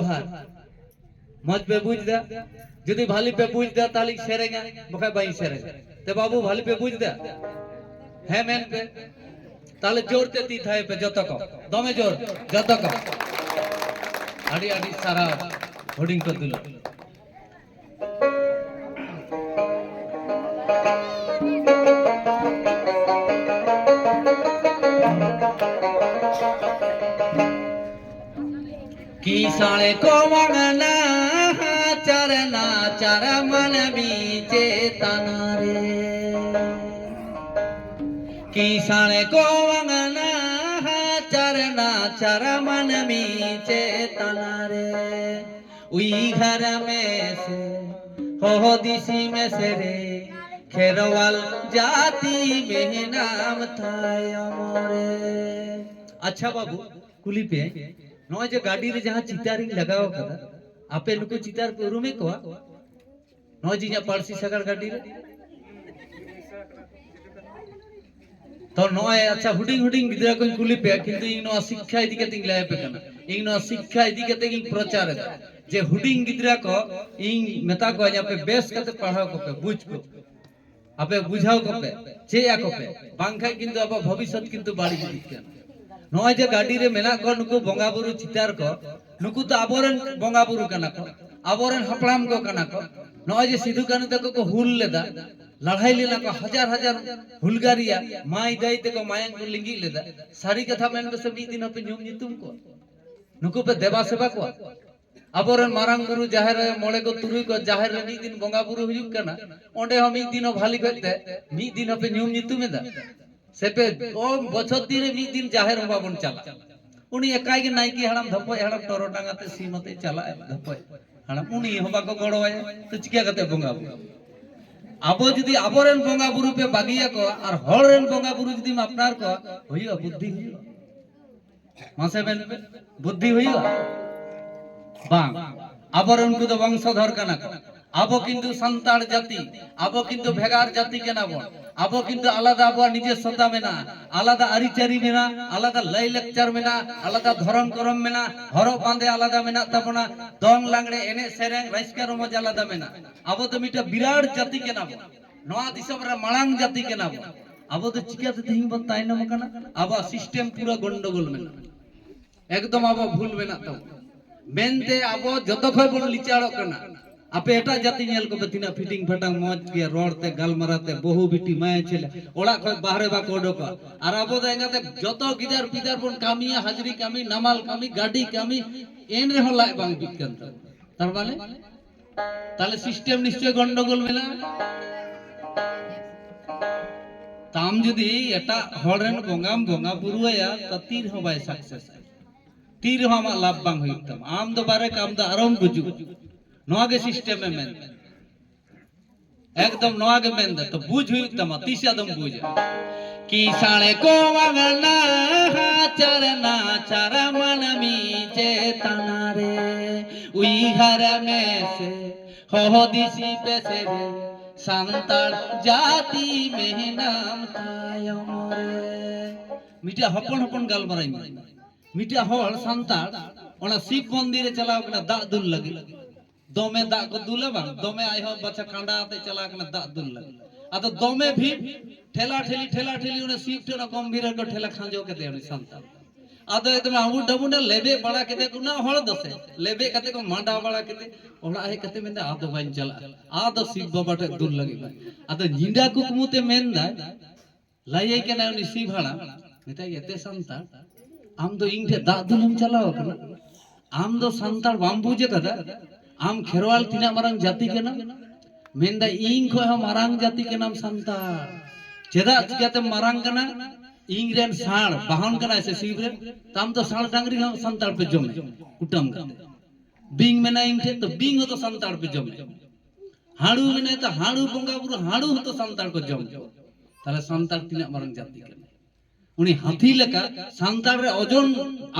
ᱡᱚᱦᱟᱨ᱾ ᱢᱚᱡᱽ ᱯᱮ ᱵᱩᱡᱽ ᱫᱟ? ᱡᱩᱫᱤ ᱵᱷᱟᱞᱤ ᱯᱮ ᱵᱩᱡᱽ ᱫᱟ, ᱛᱟᱦᱞᱮᱧ ᱥᱮᱨᱮᱧᱟ, ᱵᱟᱠᱷᱟᱡ ᱵᱟᱹᱧ ᱥᱮᱨᱮᱧᱟ᱾ ᱛᱮ ᱵᱟᱹᱵᱩ, ᱵᱷᱟᱞᱤ ᱯᱮ ᱵᱩᱡᱽ ᱫᱟ? ᱦᱮᱸ ᱢᱮᱱ ᱯᱮ᱾ ᱛᱟᱦᱞᱮ ᱡᱳᱨ ᱛᱮ ᱛᱤ ᱛᱷᱟᱭ ᱯᱮ ᱡᱚᱛᱚ ᱠᱚ, ᱫᱚᱢᱮ ᱡᱳᱨ, ᱡᱚᱛᱚ ᱠᱚ᱾ ᱟᱹᱰᱤ ᱟᱹᱰᱤ ᱥᱟᱨᱦᱟᱣ ᱦᱩᱰᱤᱧ ᱠᱚ ᱫᱩᱞᱟᱹᱲ᱾ ᱠᱤᱥᱟᱹᱬ ᱠᱚ ᱵᱟᱝ ᱱᱟᱦᱟᱪᱟᱨ ᱱᱟᱪᱟᱨ ᱢᱟᱹᱱᱢᱤ ᱪᱮᱛᱟᱱ ᱨᱮ᱾ ᱠᱤᱥᱟᱹᱬ ᱠᱚ ᱵᱟᱝ ᱱᱟᱦᱟᱪᱟᱨ ᱱᱟᱪᱟᱨ ᱢᱟᱹᱱᱢᱤ ᱪᱮᱛᱟᱱ ᱨᱮ᱾ ᱩᱭᱦᱟᱹᱨ ᱢᱮᱥᱮ ᱦᱚᱦᱚ ᱫᱤᱥᱤ ᱢᱮᱥᱮ ᱨᱮ, ᱠᱷᱮᱨᱣᱟᱞ ᱡᱟᱹᱛᱤ ᱢᱮᱱᱟᱢ ᱛᱟᱭᱚᱢ ᱨᱮ᱾ ᱟᱪᱪᱷᱟ ᱵᱟᱹᱵᱩ, ᱠᱩᱞᱤ ᱯᱮ, ᱱᱚᱜᱼᱚᱭ ᱡᱮ ᱜᱟᱹᱰᱤ ᱨᱮ ᱡᱟᱦᱟᱸ ᱪᱤᱛᱟᱹᱨᱤᱧ ᱞᱟᱜᱟᱣ ᱟᱠᱟᱫᱟ, ᱟᱯᱮ ᱱᱩᱠᱩ ᱪᱤᱛᱟᱹᱨ ᱯᱮ ᱩᱨᱩᱢᱮᱫ ᱠᱚᱣᱟ? ᱱᱚᱜᱼᱚᱭ ᱡᱮ ᱤᱧᱟᱹᱜ ᱯᱟᱹᱨᱥᱤ ᱥᱟᱜᱟᱲ ᱜᱟᱹᱰᱤ ᱨᱮ᱾ ᱛᱚ ᱱᱚᱜᱼᱚᱭ, ᱟᱪᱪᱷᱟ, ᱦᱩᱰᱤᱧ ᱦᱩᱰᱤᱧ ᱜᱤᱫᱽᱨᱟᱹ ᱠᱚᱧ ᱠᱩᱞᱤ ᱯᱮᱭᱟ, ᱠᱤᱱᱛᱩ ᱤᱧ ᱱᱚᱣᱟ ᱥᱤᱠᱠᱷᱟ ᱤᱫᱤ ᱠᱟᱛᱮ ᱤᱧ ᱞᱟᱹᱭ ᱟᱯᱮ ᱠᱟᱱᱟ, ᱤᱧ ᱱᱚᱣᱟ ᱥᱤᱠᱠᱷᱟ ᱤᱫᱤ ᱠᱟᱛᱮ ᱤᱧ ᱯᱨᱚᱪᱟᱨ ᱮᱫᱟ, ᱡᱮ ᱦᱩᱰᱤᱧ ᱜᱤᱫᱽᱨᱟᱹ ᱠᱚ ᱤᱧ ᱢᱮᱛᱟ ᱠᱚᱣᱟ, ᱟᱯᱮ ᱵᱮᱥ ᱠᱟᱛᱮ ᱯᱟᱲᱦᱟᱣ ᱠᱚᱯᱮ, ᱵᱩᱡᱽ ᱠᱚ᱾ ᱟᱯᱮ ᱵᱩᱡᱷᱟᱹᱣ ᱠᱚᱯᱮ, ᱪᱮᱫ ᱟᱠᱚ ᱯᱮ, ᱵᱟᱝᱠᱷᱟᱡ ᱠᱤᱱᱛᱩ ᱟᱵᱚ ᱵᱷᱚᱵᱤᱥᱥᱚᱛ ᱠᱤᱱᱛᱩ ᱵᱟᱹᱲᱤᱡ ᱤᱫᱤᱜ ᱠᱟᱱᱟ᱾ ᱱᱚᱜᱼᱚᱭ ᱡᱮ ᱜᱟᱹᱰᱤ ᱨᱮ ᱢᱮᱱᱟᱜ ᱠᱚᱣᱟ ᱱᱩᱠᱩ ᱵᱚᱸᱜᱟ ᱵᱩᱨᱩ ᱪᱤᱛᱟᱹᱨ ᱠᱚ, ᱱᱩᱠᱩ ᱫᱚ ᱟᱵᱚᱨᱮᱱ ᱵᱚᱸᱜᱟ ᱵᱩᱨᱩ ᱠᱟᱱᱟ ᱠᱚ, ᱟᱵᱚᱨᱮᱱ ᱦᱟᱯᱲᱟᱢ ᱠᱚ ᱠᱟᱱᱟ ᱠᱚ᱾ ᱱᱚᱜᱼᱚᱭ ᱡᱮ ᱥᱤᱫᱷᱩ ᱠᱟᱹᱱᱦᱩ ᱛᱟᱠᱚ ᱠᱚ ᱦᱩᱞ ᱞᱮᱫᱟ, ᱞᱟᱹᱲᱦᱟᱹᱭ ᱞᱮᱱᱟ ᱠᱚ, ᱦᱟᱡᱟᱨ ᱦᱟᱡᱟᱨ ᱦᱩᱞᱜᱟᱹᱨᱤᱭᱟ ᱢᱟᱹᱭ ᱫᱟᱹᱭ ᱛᱮᱠᱚ ᱢᱟᱭᱟᱝ ᱠᱚ ᱞᱤᱸᱜᱤ ᱞᱮᱫᱟ᱾ ᱥᱟᱹᱨᱤ ᱠᱟᱛᱷᱟ ᱢᱮᱱ ᱯᱮᱥᱮ, ᱢᱤᱫ ᱫᱤᱱ ᱦᱚᱸᱯᱮ ᱧᱩᱢ ᱧᱩᱛᱩᱢ ᱠᱚᱣᱟ? ᱱᱩᱠᱩ ᱯᱮ ᱫᱮᱵᱟ ᱥᱮᱵᱟ ᱠᱚᱣᱟ? ᱟᱵᱚᱨᱮᱱ ᱢᱟᱨᱟᱝ ᱵᱩᱨᱩ ᱡᱟᱦᱮᱨ ᱨᱮ, ᱢᱚᱬᱮ ᱠᱚ ᱛᱩᱨᱩᱭ ᱠᱚ ᱡᱟᱦᱮᱨ ᱨᱮ ᱢᱤᱫ ᱫᱤᱱ ᱵᱚᱸᱜᱟ ᱵᱩᱨᱩ ᱦᱩᱭᱩᱜ ᱠᱟᱱᱟ, ᱚᱸᱰᱮ ᱦᱚᱸ ᱢᱤᱫ ᱫᱤᱱ ᱦᱚᱸ ᱵᱷᱟᱞᱤ ᱠᱚᱡ ᱛᱮ ᱢᱤᱫ ᱫᱤᱱ ᱦᱚᱸᱯᱮ ᱧᱩᱢ ᱧᱩᱛᱩᱢ ᱮᱫᱟ? ᱥᱮᱯᱮ ᱚ ᱵᱚᱪᱷᱚᱨ ᱫᱤᱱ ᱨᱮ ᱢᱤᱫ ᱫᱤᱱ ᱡᱟᱦᱮᱨ ᱦᱚᱸ ᱵᱟᱵᱚᱱ ᱪᱟᱞᱟᱜ? ᱩᱱᱤ ᱮᱠᱟᱭ ᱜᱮ ᱱᱟᱭᱠᱮ ᱦᱟᱲᱟᱢ, ᱫᱷᱚᱯᱚᱡ ᱦᱟᱲᱟᱢ, ᱴᱚᱨᱚᱰᱟᱝ ᱟᱛᱮ, ᱥᱤᱢ ᱟᱛᱮ ᱪᱟᱞᱟᱜᱼᱟᱭ, ᱫᱷᱚᱯᱚᱡ ᱦᱟᱲᱟᱢ, ᱩᱱᱤ ᱦᱚᱸ ᱵᱟᱠᱚ ᱜᱚᱲᱚᱣᱟᱭᱟ, ᱛᱚ ᱪᱤᱠᱟ ᱠᱟᱛᱮ ᱵᱚᱸᱜᱟ ᱵᱩᱨᱩ? ᱟᱵᱚ ᱡᱩᱫᱤ ᱟᱵᱚᱨᱮᱱ ᱵᱚᱸᱜᱟ ᱵᱩᱨᱩ ᱯᱮ ᱵᱟᱹᱜᱤᱭᱟᱠᱚᱣᱟ ᱟᱨ ᱦᱚᱲ ᱨᱮᱱ ᱵᱚᱸᱜᱟ ᱵᱩᱨᱩ ᱡᱩᱫᱤᱢ ᱟᱯᱱᱟᱨ ᱠᱚᱣᱟ, ᱦᱩᱭᱩᱜᱼᱟ? ᱵᱩᱫᱽᱫᱷᱤ ᱦᱩᱭᱩᱜᱼᱟ? ᱢᱟᱥᱮ ᱢᱮᱱ ᱯᱮ, ᱵᱩᱫᱽᱫᱷᱤ ᱦᱩᱭᱩᱜᱼᱟ? ᱵᱟᱝ᱾ ᱟᱵᱚᱨᱮᱱ ᱩᱱᱠᱩ ᱫᱚ ᱵᱚᱝᱥᱚᱫᱷᱚᱨ ᱠᱟᱱᱟ ᱠᱚ, ᱟᱵᱚ ᱠᱤᱱᱛᱩ ᱥᱟᱱᱛᱟᱲ ᱡᱟᱹᱛᱤ, ᱟᱵᱚ ᱠᱤᱱᱛᱩ ᱵᱷᱮᱜᱟᱨ ᱡᱟᱹᱛᱤ ᱠᱟᱱᱟ ᱵᱚᱱ᱾ ᱟᱵᱚ ᱠᱤᱱᱛᱩ ᱟᱞᱟᱫᱟ ᱟᱵᱚᱣᱟᱜ ᱱᱤᱡᱮᱥᱥᱚᱛᱟ ᱢᱮᱱᱟᱜᱼᱟ, ᱟᱞᱟᱫᱟ ᱟᱹᱨᱤᱪᱟᱹᱞᱤ ᱢᱮᱱᱟᱜᱼᱟ, ᱟᱞᱟᱫᱟ ᱞᱟᱭᱼᱞᱟᱠᱪᱟᱨ ᱢᱮᱱᱟᱜᱼᱟ, ᱟᱞᱟᱫᱟ ᱫᱷᱚᱨᱚᱢ ᱠᱚᱨᱚᱢ ᱢᱮᱱᱟᱜᱼᱟ, ᱦᱚᱨᱚᱜ ᱵᱟᱸᱫᱮ ᱟᱞᱟᱫᱟ ᱢᱮᱱᱟᱜ ᱛᱟᱵᱚᱱᱟ, ᱫᱚᱝ ᱞᱟᱜᱽᱲᱮ ᱮᱱᱮᱡ ᱥᱮᱨᱮᱧ ᱨᱟᱹᱥᱠᱟᱹ ᱨᱚᱢᱚᱡᱽ ᱟᱞᱟᱫᱟ ᱢᱮᱱᱟᱜᱼᱟ᱾ ᱟᱵᱚ ᱫᱚ ᱢᱤᱫᱴᱟᱝ ᱵᱤᱨᱟᱴ ᱡᱟᱹᱛᱤ ᱠᱟᱱᱟ ᱵᱚᱱ, ᱱᱚᱣᱟ ᱫᱤᱥᱚᱢ ᱨᱮ ᱢᱟᱲᱟᱝ ᱡᱟᱹᱛᱤ ᱠᱟᱱᱟ ᱵᱚᱱ᱾ ᱟᱵᱚ ᱫᱚ ᱪᱤᱠᱟᱹᱛᱮ ᱛᱮᱦᱮᱧ ᱵᱚᱱ ᱛᱟᱭᱱᱚᱢ ᱟᱠᱟᱱᱟ? ᱟᱵᱚᱣᱟᱜ ᱥᱤᱥᱴᱮᱢ ᱯᱩᱨᱟᱹ ᱜᱚᱱᱰᱚᱜᱳᱞ ᱢᱮᱱᱟᱜᱼᱟ᱾ ᱮᱠᱫᱚᱢ ᱟᱵᱚ ᱵᱷᱩᱞ ᱢᱮᱱᱟᱜ ᱛᱟᱵᱚᱱᱟ᱾ ᱢᱮᱱᱛᱮ ᱟᱵᱚ ᱡᱚᱛᱚ ᱠᱷᱚᱡ ᱵᱚᱱ ᱞᱤᱪᱟᱲᱚᱜ ᱠᱟᱱᱟ᱾ ᱟᱯᱮ ᱮᱴᱟᱜ ᱡᱟᱹᱛᱤ ᱧᱮᱞ ᱠᱚᱯᱮ, ᱛᱤᱱᱟᱹᱜ ᱯᱷᱤᱴᱤᱝ ᱯᱷᱟᱴᱟᱝ ᱢᱚᱡᱽ ᱜᱮ ᱨᱚᱲ ᱛᱮ, ᱜᱟᱞᱢᱟᱨᱟᱣ ᱛᱮ, ᱵᱟᱹᱦᱩ ᱵᱤᱴᱤ ᱢᱟᱭᱟ ᱪᱮᱞᱮ ᱚᱲᱟᱜ ᱠᱷᱚᱡ ᱵᱟᱦᱨᱮ ᱵᱟᱠᱚ ᱚᱰᱚᱠᱚᱜᱼᱟ᱾ ᱟᱨ ᱟᱵᱚ ᱫᱚ ᱮᱸᱜᱟᱛᱮ ᱡᱚᱛᱚ ᱜᱤᱫᱟᱹᱨ ᱯᱤᱫᱟᱹᱨ ᱵᱚᱱ ᱠᱟᱹᱢᱤᱭᱟ, ᱦᱟᱡᱽᱨᱤ ᱠᱟᱹᱢᱤ, ᱱᱟᱢᱟᱞ ᱠᱟᱹᱢᱤ, ᱜᱟᱹᱰᱤ ᱠᱟᱹᱢᱤ, ᱮᱱ ᱨᱮᱦᱚᱸ ᱞᱟᱡ ᱵᱟᱝ ᱵᱤᱜ ᱠᱟᱱ ᱛᱟᱵᱚᱱᱟ᱾ ᱛᱟᱨ ᱢᱟᱱᱮ ᱛᱟᱦᱞᱮ ᱥᱤᱥᱴᱮᱢ ᱱᱤᱥᱪᱚᱭ ᱜᱚᱱᱰᱚᱜᱳᱞ ᱢᱮᱱᱟᱜᱼᱟ᱾ ᱛᱟᱢ ᱡᱩᱫᱤ ᱮᱴᱟᱜ ᱦᱚᱲ ᱨᱮᱱ ᱵᱚᱸᱜᱟᱢ ᱵᱚᱸᱜᱟ ᱵᱩᱨᱩ ᱟᱭᱟ, ᱛᱚ ᱛᱤ ᱨᱮᱦᱚᱸ ᱵᱟᱭ ᱥᱟᱠᱥᱮᱥ, ᱛᱤ ᱨᱮᱦᱚᱸ ᱟᱢᱟᱜ ᱞᱟᱵᱷ ᱵᱟᱝ ᱦᱩᱭᱩᱜ ᱛᱟᱢᱟ᱾ ᱟᱢ ᱫᱚ ᱵᱟᱨᱮ ᱠᱟᱢ ᱫᱚ ᱟᱨᱚᱢ ᱜᱩᱡᱩᱜ᱾ ᱱᱚᱣᱟ ᱜᱮ ᱥᱤᱥᱴᱮᱢ ᱮ ᱢᱮᱱ, ᱮᱠᱫᱚᱢ ᱱᱚᱣᱟ ᱜᱮ ᱢᱮᱱ ᱫᱟ᱾ ᱛᱚ ᱵᱩᱡᱽ ᱦᱩᱭᱩᱜ ᱛᱟᱢᱟ, ᱛᱤᱥ ᱟᱫᱚᱢ ᱵᱩᱡᱟ? ᱠᱤᱥᱟᱬᱮ ᱠᱚᱣᱟᱜ ᱱᱟᱦᱟᱪᱟᱨ ᱱᱟᱪᱟᱨ ᱢᱟᱹᱱᱢᱤ ᱪᱮᱛᱟᱱ ᱨᱮ ᱩᱭᱦᱟᱹᱨ ᱢᱮᱥᱮ, ᱦᱚᱦᱚ ᱫᱤᱥᱤ ᱯᱮᱥᱮ ᱨᱮ ᱥᱟᱱᱛᱟᱲ ᱡᱟᱹᱛᱤ ᱢᱮᱱᱟᱢ ᱛᱟᱭᱚᱢ ᱨᱮ᱾ ᱢᱤᱫᱴᱮᱡ ᱦᱚᱯᱚᱱ ᱦᱚᱯᱚᱱ ᱜᱟᱞᱢᱟᱨᱟᱣ ᱤᱧ ᱢᱮᱱᱟ᱾ ᱢᱤᱫᱴᱮᱡ ᱦᱚᱲ ᱥᱟᱱᱛᱟᱲ ᱚᱱᱟ ᱥᱤᱵ ᱢᱚᱱᱫᱤᱨ ᱨᱮ ᱪᱟᱞᱟᱣ ᱠᱟᱱᱟ ᱫᱟᱜ ᱫᱩᱞ ᱞᱟᱹᱜᱤᱫ᱾ ᱫᱚᱢᱮ ᱫᱟᱜ ᱠᱚ ᱫᱩᱞᱟ ᱵᱟᱝ, ᱫᱚᱢᱮ ᱟᱡ ᱦᱚᱸ ᱵᱟᱪᱷᱟ ᱠᱟᱸᱰᱟ ᱟᱛᱮ ᱪᱟᱞᱟᱣ ᱠᱟᱱᱟ ᱫᱟᱜ ᱫᱩᱞ ᱞᱟᱹᱜᱤᱫ᱾ ᱟᱫᱚ ᱫᱚᱢᱮ ᱵᱷᱤᱲ, ᱴᱷᱮᱞᱟ ᱴᱷᱮᱞᱤ, ᱴᱷᱮᱞᱟ ᱴᱷᱮᱞᱤ, ᱚᱱᱟ ᱥᱤᱵ ᱴᱷᱮᱱ ᱚᱱᱟ ᱜᱚᱢᱵᱷᱤᱨ ᱨᱮᱠᱚ ᱴᱷᱮᱞᱟ ᱠᱷᱟᱸᱡᱚ ᱠᱮᱫᱮᱭᱟ ᱩᱱᱤ ᱥᱟᱱᱛᱟᱲ᱾ ᱟᱫᱚ ᱮᱠᱫᱚᱢ ᱟᱢᱩᱰ ᱰᱟᱢᱩᱰ ᱮ ᱞᱮᱵᱮᱫ ᱵᱟᱲᱟ ᱠᱮᱫᱮ, ᱩᱱᱟᱹᱜ ᱦᱚᱲ ᱫᱚ ᱥᱮ, ᱞᱮᱵᱮᱫ ᱠᱟᱛᱮ ᱠᱚ ᱢᱟᱸᱰᱟ ᱵᱟᱲᱟ ᱠᱮᱫᱮ᱾ ᱚᱲᱟᱜ ᱦᱮᱡ ᱠᱟᱛᱮ ᱢᱮᱱᱫᱟ, "ᱟᱫᱚ ᱵᱟᱹᱧ ᱪᱟᱞᱟᱜᱼᱟ, ᱟᱫᱚ ᱥᱤᱵ ᱵᱟᱵᱟ ᱴᱷᱮᱡ ᱫᱩᱞ ᱞᱟᱹᱜᱤᱫ ᱵᱟᱝ᱾" ᱟᱫᱚ ᱧᱤᱫᱟᱹ ᱠᱩᱠᱢᱩ ᱛᱮ ᱢᱮᱱᱫᱟᱭ, ᱞᱟᱹᱭᱟᱭ ᱠᱟᱱᱟᱭ ᱩᱱᱤ ᱥᱤᱵ ᱦᱟᱲᱟᱢ, ᱢᱮᱛᱟᱭ, "ᱮᱛᱮ ᱥᱟᱱᱛᱟᱲ, ᱟᱢ ᱫᱚ ᱤᱧ ᱴᱷᱮᱡ ᱫᱟᱜ ᱫᱩᱞᱮᱢ ᱪᱟᱞᱟᱣ ᱟᱠᱟᱱᱟ? ᱟᱢ ᱫᱚ ᱥᱟᱱᱛᱟᱲ ᱵᱟᱢ ᱵᱩᱡᱽ ᱟᱠᱟᱫᱟ? ᱟᱢ ᱠᱷᱮᱨᱣᱟᱞ ᱛᱤᱱᱟᱹᱜ ᱢᱟᱨᱟᱝ ᱡᱟᱹᱛᱤ ᱠᱟᱱᱟ?" ᱢᱮᱱᱫᱟᱭ, "ᱤᱧ ᱠᱷᱚᱡ ᱦᱚᱸ ᱢᱟᱨᱟᱝ ᱡᱟᱹᱛᱤ ᱠᱟᱱᱟᱢ ᱥᱟᱱᱛᱟᱲ᱾ ᱪᱮᱫᱟᱜ ᱪᱤᱠᱟᱹᱛᱮᱢ ᱢᱟᱨᱟᱝ ᱠᱟᱱᱟ? ᱤᱧ ᱨᱮᱱ ᱥᱟᱬ ᱵᱟᱦᱚᱱ ᱠᱟᱱᱟᱭ ᱥᱮ ᱥᱤᱵ ᱨᱮᱱ, ᱛᱟᱢ ᱫᱚ ᱥᱟᱬ ᱰᱟᱝᱨᱤ ᱦᱚᱸ ᱥᱟᱱᱛᱟᱲ ᱯᱮ ᱡᱚᱢᱮ ᱠᱩᱴᱟᱹᱢ ᱠᱟᱛᱮ᱾ ᱵᱤᱧ ᱢᱮᱱᱟᱭ ᱤᱧ ᱴᱷᱮᱡ, ᱛᱚ ᱵᱤᱧ ᱦᱚᱸᱛᱚ ᱥᱟᱱᱛᱟᱲ ᱯᱮ ᱡᱚᱢᱮ᱾ ᱦᱟᱹᱲᱩ ᱢᱮᱱᱟᱭ ᱛᱚ ᱦᱟᱹᱲᱩ ᱵᱚᱸᱜᱟ ᱵᱩᱨᱩ, ᱦᱟᱹᱲᱩ ᱦᱚᱸᱛᱚ ᱥᱟᱱᱛᱟᱲ ᱠᱚ ᱡᱚᱢ ᱠᱚᱣᱟ᱾ ᱛᱟᱦᱞᱮ ᱥᱟᱱᱛᱟᱲ ᱛᱤᱱᱟᱹᱜ ᱢᱟᱨᱟᱝ ᱡᱟᱹᱛᱤ ᱠᱟᱱᱟ?" ᱩᱱᱤ ᱦᱟᱹᱛᱤ ᱞᱮᱠᱟ ᱥᱟᱱᱛᱟᱲ ᱨᱮ ᱳᱡᱚᱱ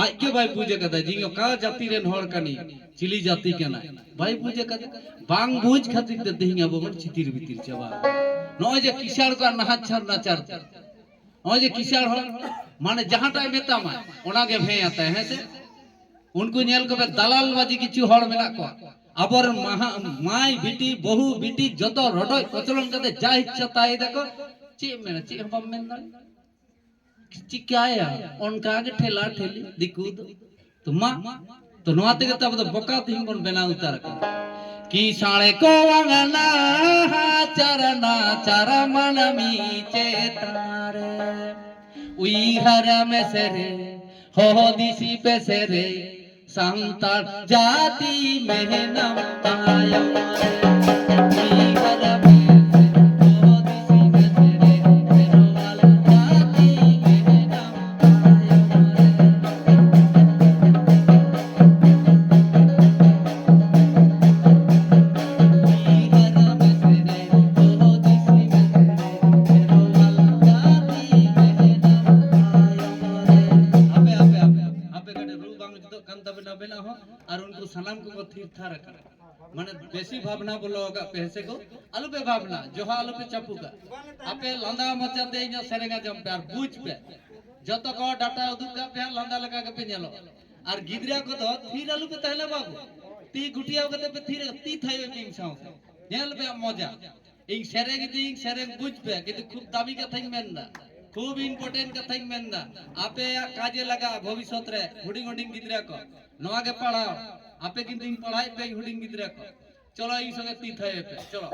ᱟᱡ ᱜᱮ ᱵᱟᱭ ᱵᱩᱡᱽ ᱟᱠᱟᱫᱟ ᱡᱮ ᱤᱧ ᱚᱠᱟ ᱡᱟᱹᱛᱤ ᱨᱮᱱ ᱦᱚᱲ ᱠᱟᱹᱱᱟᱹᱧ, ᱪᱤᱞᱤ ᱡᱟᱹᱛᱤ ᱠᱟᱱᱟᱭ, ᱵᱟᱭ ᱵᱩᱡᱽ ᱟᱠᱟᱫᱟ᱾ ᱵᱟᱝ ᱵᱩᱡᱽ ᱠᱷᱟᱹᱛᱤᱨ ᱛᱮ ᱛᱮᱦᱮᱧ ᱟᱵᱚ ᱵᱚᱱ ᱪᱤᱛᱤᱨ ᱵᱤᱛᱤᱨ ᱪᱟᱵᱟ ᱟᱠᱟᱱᱟ᱾ ᱱᱚᱜᱼᱚᱭ ᱡᱮ ᱠᱤᱥᱟᱹᱲ ᱠᱚᱣᱟᱜ ᱱᱟᱦᱟᱪᱟᱨ ᱱᱟᱪᱟᱨ ᱛᱮ, ᱱᱚᱜᱼᱚᱭ ᱡᱮ ᱠᱤᱥᱟᱹᱲ ᱦᱚᱲ ᱢᱟᱱᱮ ᱡᱟᱦᱟᱸᱴᱟᱜ ᱮ ᱢᱮᱛᱟᱢᱟ ᱚᱱᱟ ᱜᱮ ᱦᱮᱸ ᱟᱛᱟᱭ, ᱦᱮᱸ ᱥᱮ? ᱩᱱᱠᱩ ᱧᱮᱞ ᱠᱚᱵᱮ ᱫᱟᱞᱟᱞ ᱵᱟᱡᱤ ᱠᱤᱪᱷᱩ ᱦᱚᱲ ᱢᱮᱱᱟᱜ ᱠᱚᱣᱟ, ᱟᱵᱚᱨᱮᱱ ᱢᱟᱦᱟ-, ᱢᱟᱭ ᱵᱤᱴᱤ ᱵᱟᱹᱦᱩ ᱵᱤᱴᱤ ᱡᱚᱛᱚ ᱨᱚᱰᱚᱡ ᱠᱚᱪᱞᱚᱱ ᱠᱟᱛᱮ ᱡᱟ ᱤᱪᱪᱷᱟ ᱛᱟᱭ ᱫᱟᱠᱚ᱾ ᱪᱮᱫ ᱮᱢ ᱢᱮᱱᱟ, ᱪᱮᱫ ᱦᱚᱸ ᱵᱟᱢ ᱢᱮᱱ ᱫᱟᱲᱮᱭᱟᱜᱼᱟ᱾ ᱪᱤᱠᱟᱹᱭᱟ, ᱚᱱᱠᱟ ᱜᱮ ᱴᱷᱮᱞᱟ ᱴᱷᱮᱞᱤ ᱫᱤᱠᱩ ᱫᱚ᱾ ᱛᱚ ᱢᱟ, ᱛᱚ ᱱᱚᱣᱟ ᱛᱮᱜᱮ ᱛᱚ ᱟᱵᱚ ᱫᱚ ᱵᱚᱠᱟ ᱛᱮᱦᱮᱧ ᱵᱚᱱ ᱵᱮᱱᱟᱣ ᱩᱛᱟᱹᱨ ᱟᱠᱟᱱᱟ᱾ ᱠᱤᱥᱟᱹᱲ ᱠᱚᱣᱟᱜ ᱱᱟᱦᱟᱪᱟᱨ ᱱᱟᱪᱟᱨ ᱢᱟᱹᱱᱢᱤ ᱪᱮᱛᱟᱱ ᱨᱮ, ᱩᱭᱦᱟᱹᱨ ᱢᱮᱥᱮ ᱨᱮ, ᱦᱩᱫᱤᱥ ᱯᱮᱥᱮ ᱨᱮ, ᱥᱟᱱᱛᱟᱲ ᱡᱟᱹᱛᱤ ᱢᱮᱱᱟᱢ ᱛᱟᱭᱚᱢ ᱨᱮ᱾ ᱩᱭᱦᱟᱹᱨ ᱢᱮᱥᱮ, ᱦᱩᱫᱤᱥ ᱢᱮᱥᱮ ᱨᱮ, ᱠᱷᱮᱨᱣᱟᱞ ᱡᱟᱹᱛᱤ ᱢᱮᱱᱟᱢ ᱛᱟᱭᱚᱢ ᱨᱮ᱾ ᱩᱭᱦᱟᱹᱨ ᱢᱮᱥᱮ ᱨᱮ, ᱦᱩᱫᱤᱥ ᱢᱮᱥᱮ ᱨᱮ, ᱠᱷᱮᱨᱣᱟᱞ ᱡᱟᱹᱛᱤ ᱢᱮᱱᱟᱢ ᱛᱟᱭᱚᱢ ᱨᱮ᱾ ᱦᱟᱯᱮ, ᱦᱟᱯᱮ, ᱦᱟᱯᱮ, ᱦᱟᱯᱮ, ᱠᱟᱹᱴᱤᱡ ᱨᱩ ᱵᱟᱝ ᱡᱩᱛᱩᱜ ᱠᱟᱱ ᱛᱟᱵᱮᱱᱟ ᱟᱵᱮᱱᱟᱜ ᱦᱚᱸ, ᱟᱨ ᱩᱱᱠᱩ ᱥᱟᱱᱟᱢ ᱠᱚᱠᱚ ᱛᱷᱤᱨ ᱛᱷᱟᱨ ᱟᱠᱟᱱᱟ᱾ ᱢᱟᱱᱮ ᱵᱮᱥᱤ ᱵᱷᱟᱵᱽᱱᱟ ᱵᱚᱞᱚ ᱟᱠᱟᱫ ᱯᱮ, ᱦᱮᱸ ᱥᱮ ᱠᱚ? ᱟᱞᱚ ᱯᱮ ᱵᱷᱟᱵᱽᱱᱟ, ᱡᱚᱦᱟ ᱟᱞᱚ ᱯᱮ ᱪᱟᱯᱩ ᱠᱟᱜ᱾ ᱟᱯᱮ ᱞᱟᱸᱫᱟ ᱢᱚᱪᱟᱛᱮ ᱤᱧᱟᱹᱜ ᱥᱮᱨᱮᱧ ᱟᱸᱡᱚᱢ ᱯᱮ ᱟᱨ ᱵᱩᱡᱽ ᱯᱮ᱾ ᱡᱚᱛᱚ ᱠᱚ ᱰᱟᱴᱟ ᱩᱫᱩᱜ ᱠᱟᱜ ᱯᱮ, ᱞᱟᱸᱫᱟ ᱞᱮᱠᱟ ᱜᱮᱯᱮ ᱧᱮᱞᱚᱜ᱾ ᱟᱨ ᱜᱤᱫᱽᱨᱟᱹ ᱠᱚᱫᱚ ᱛᱷᱤᱨ ᱟᱞᱚ ᱯᱮ ᱛᱟᱦᱮᱱᱟ ᱵᱟᱵᱩ, ᱛᱤ ᱜᱩᱴᱤᱭᱟᱣ ᱠᱟᱛᱮ ᱯᱮ ᱛᱷᱤᱨ, ᱛᱤ ᱛᱷᱟᱭᱚ ᱯᱮ ᱤᱧ ᱥᱟᱶᱛᱮ᱾ ᱧᱮᱞ ᱯᱮ ᱢᱚᱡᱟ᱾ ᱤᱧ ᱥᱮᱨᱮᱧ ᱤᱫᱤᱧ, ᱥᱮᱨᱮᱧ ᱵᱩᱡᱽ ᱯᱮ, ᱠᱤᱱᱛᱩ ᱠᱷᱩᱵ ᱫᱟᱢᱤ ᱠᱟᱛᱷᱟᱧ ᱢᱮᱱᱫᱟ, ᱠᱷᱩᱵ important ᱠᱟᱛᱷᱟᱧ ᱢᱮᱱᱫᱟ, ᱟᱯᱮᱭᱟᱜ ᱠᱟᱡᱮ ᱞᱟᱜᱟᱜᱼᱟ ᱵᱷᱚᱵᱤᱥᱥᱚᱛ ᱨᱮ᱾ ᱦᱩᱰᱤᱧ ᱦᱩᱰᱤᱧ ᱜᱤᱫᱽᱨᱟᱹ ᱠᱚ ᱱᱚᱣᱟ ᱜᱮ ᱯᱟᱲᱦᱟᱣ, ᱟᱯᱮ ᱠᱤᱱᱛᱩᱧ ᱯᱟᱲᱦᱟᱣᱮᱫ ᱯᱮᱭᱟ ᱦᱩᱰᱤᱧ ᱜᱤᱫᱽᱨᱟᱹ ᱠᱚ᱾ ᱪᱚᱞᱚ ᱤᱧ ᱥᱚᱸᱜᱮ ᱛᱤ ᱛᱷᱟᱭᱚ ᱯᱮ, ᱪᱚᱞᱚ᱾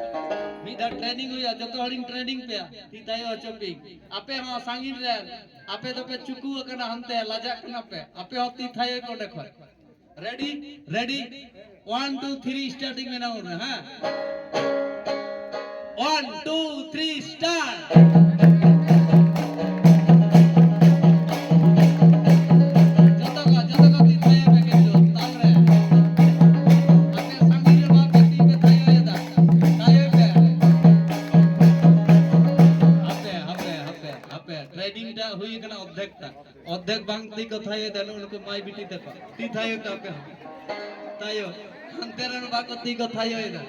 ᱢᱤᱫ ᱫᱷᱟᱣ training ᱦᱩᱭᱩᱜᱼᱟ, ᱡᱚᱛᱚ ᱦᱚᱲᱤᱧ training ᱯᱮᱭᱟ, ᱛᱤ ᱛᱷᱟᱭᱚ ᱦᱚᱪᱚ ᱯᱮᱭᱟᱹᱧ᱾ ᱟᱯᱮ ᱦᱚᱸ ᱥᱟᱺᱜᱤᱧ ᱨᱮᱱ, ᱟᱯᱮ ᱫᱚᱯᱮ ᱪᱩᱠᱩ ᱟᱠᱟᱱᱟ ᱦᱟᱱᱛᱮ, ᱞᱟᱡᱟᱜ ᱠᱟᱱᱟ ᱯᱮ, ᱟᱯᱮ ᱦᱚᱸ ᱛᱤ ᱛᱷᱟᱭᱚ ᱯᱮ ᱚᱸᱰᱮ ᱠᱷᱚᱱ᱾ Ready? Ready? One, two, three, starting ᱢᱮᱱᱟ ᱩᱱᱨᱮ, ᱦᱮᱸ? One, two, three, start. ᱡᱚᱛᱚ ᱠᱚ, ᱡᱚᱛᱚ ᱠᱚ ᱛᱤ ᱛᱷᱟᱭᱚ ᱯᱮ ᱠᱤᱱᱛᱩ, ᱛᱟᱞ ᱨᱮ᱾ ᱟᱯᱮ ᱥᱟᱺᱜᱤᱧ ᱨᱮ ᱵᱟᱯᱮ ᱛᱤ ᱯᱮ ᱛᱷᱟᱭᱚᱭᱮᱫᱟ, ᱛᱷᱟᱭᱚᱭ ᱯᱮ᱾ ᱦᱟᱯᱮ, ᱦᱟᱯᱮ, ᱦᱟᱯᱮ, ᱦᱟᱯᱮ᱾ ᱨᱟᱭᱰᱤᱝ ᱴᱟᱜ ᱦᱩᱭ ᱠᱟᱱᱟ ᱚᱨᱫᱷᱮᱠ ᱴᱟᱜ᱾ ᱚᱨᱫᱷᱮᱠ ᱵᱟᱝ ᱛᱤ ᱠᱚ ᱛᱷᱟᱭᱚᱭᱮᱫᱟ, ᱱᱩᱜᱼᱩ ᱱᱩᱠᱩ ᱢᱟᱹᱭ ᱵᱤᱴᱤ ᱛᱟᱠᱚ᱾ ᱛᱤ ᱛᱷᱟᱭᱚᱭ ᱛᱟᱯᱮ ᱦᱚᱸ᱾ ᱛᱷᱟᱭᱚ᱾ ᱦᱟᱱᱛᱮ ᱨᱮᱱ ᱵᱟᱠᱚ ᱛᱤ ᱠᱚ ᱛᱷᱟᱭᱚᱭᱮᱫᱟ᱾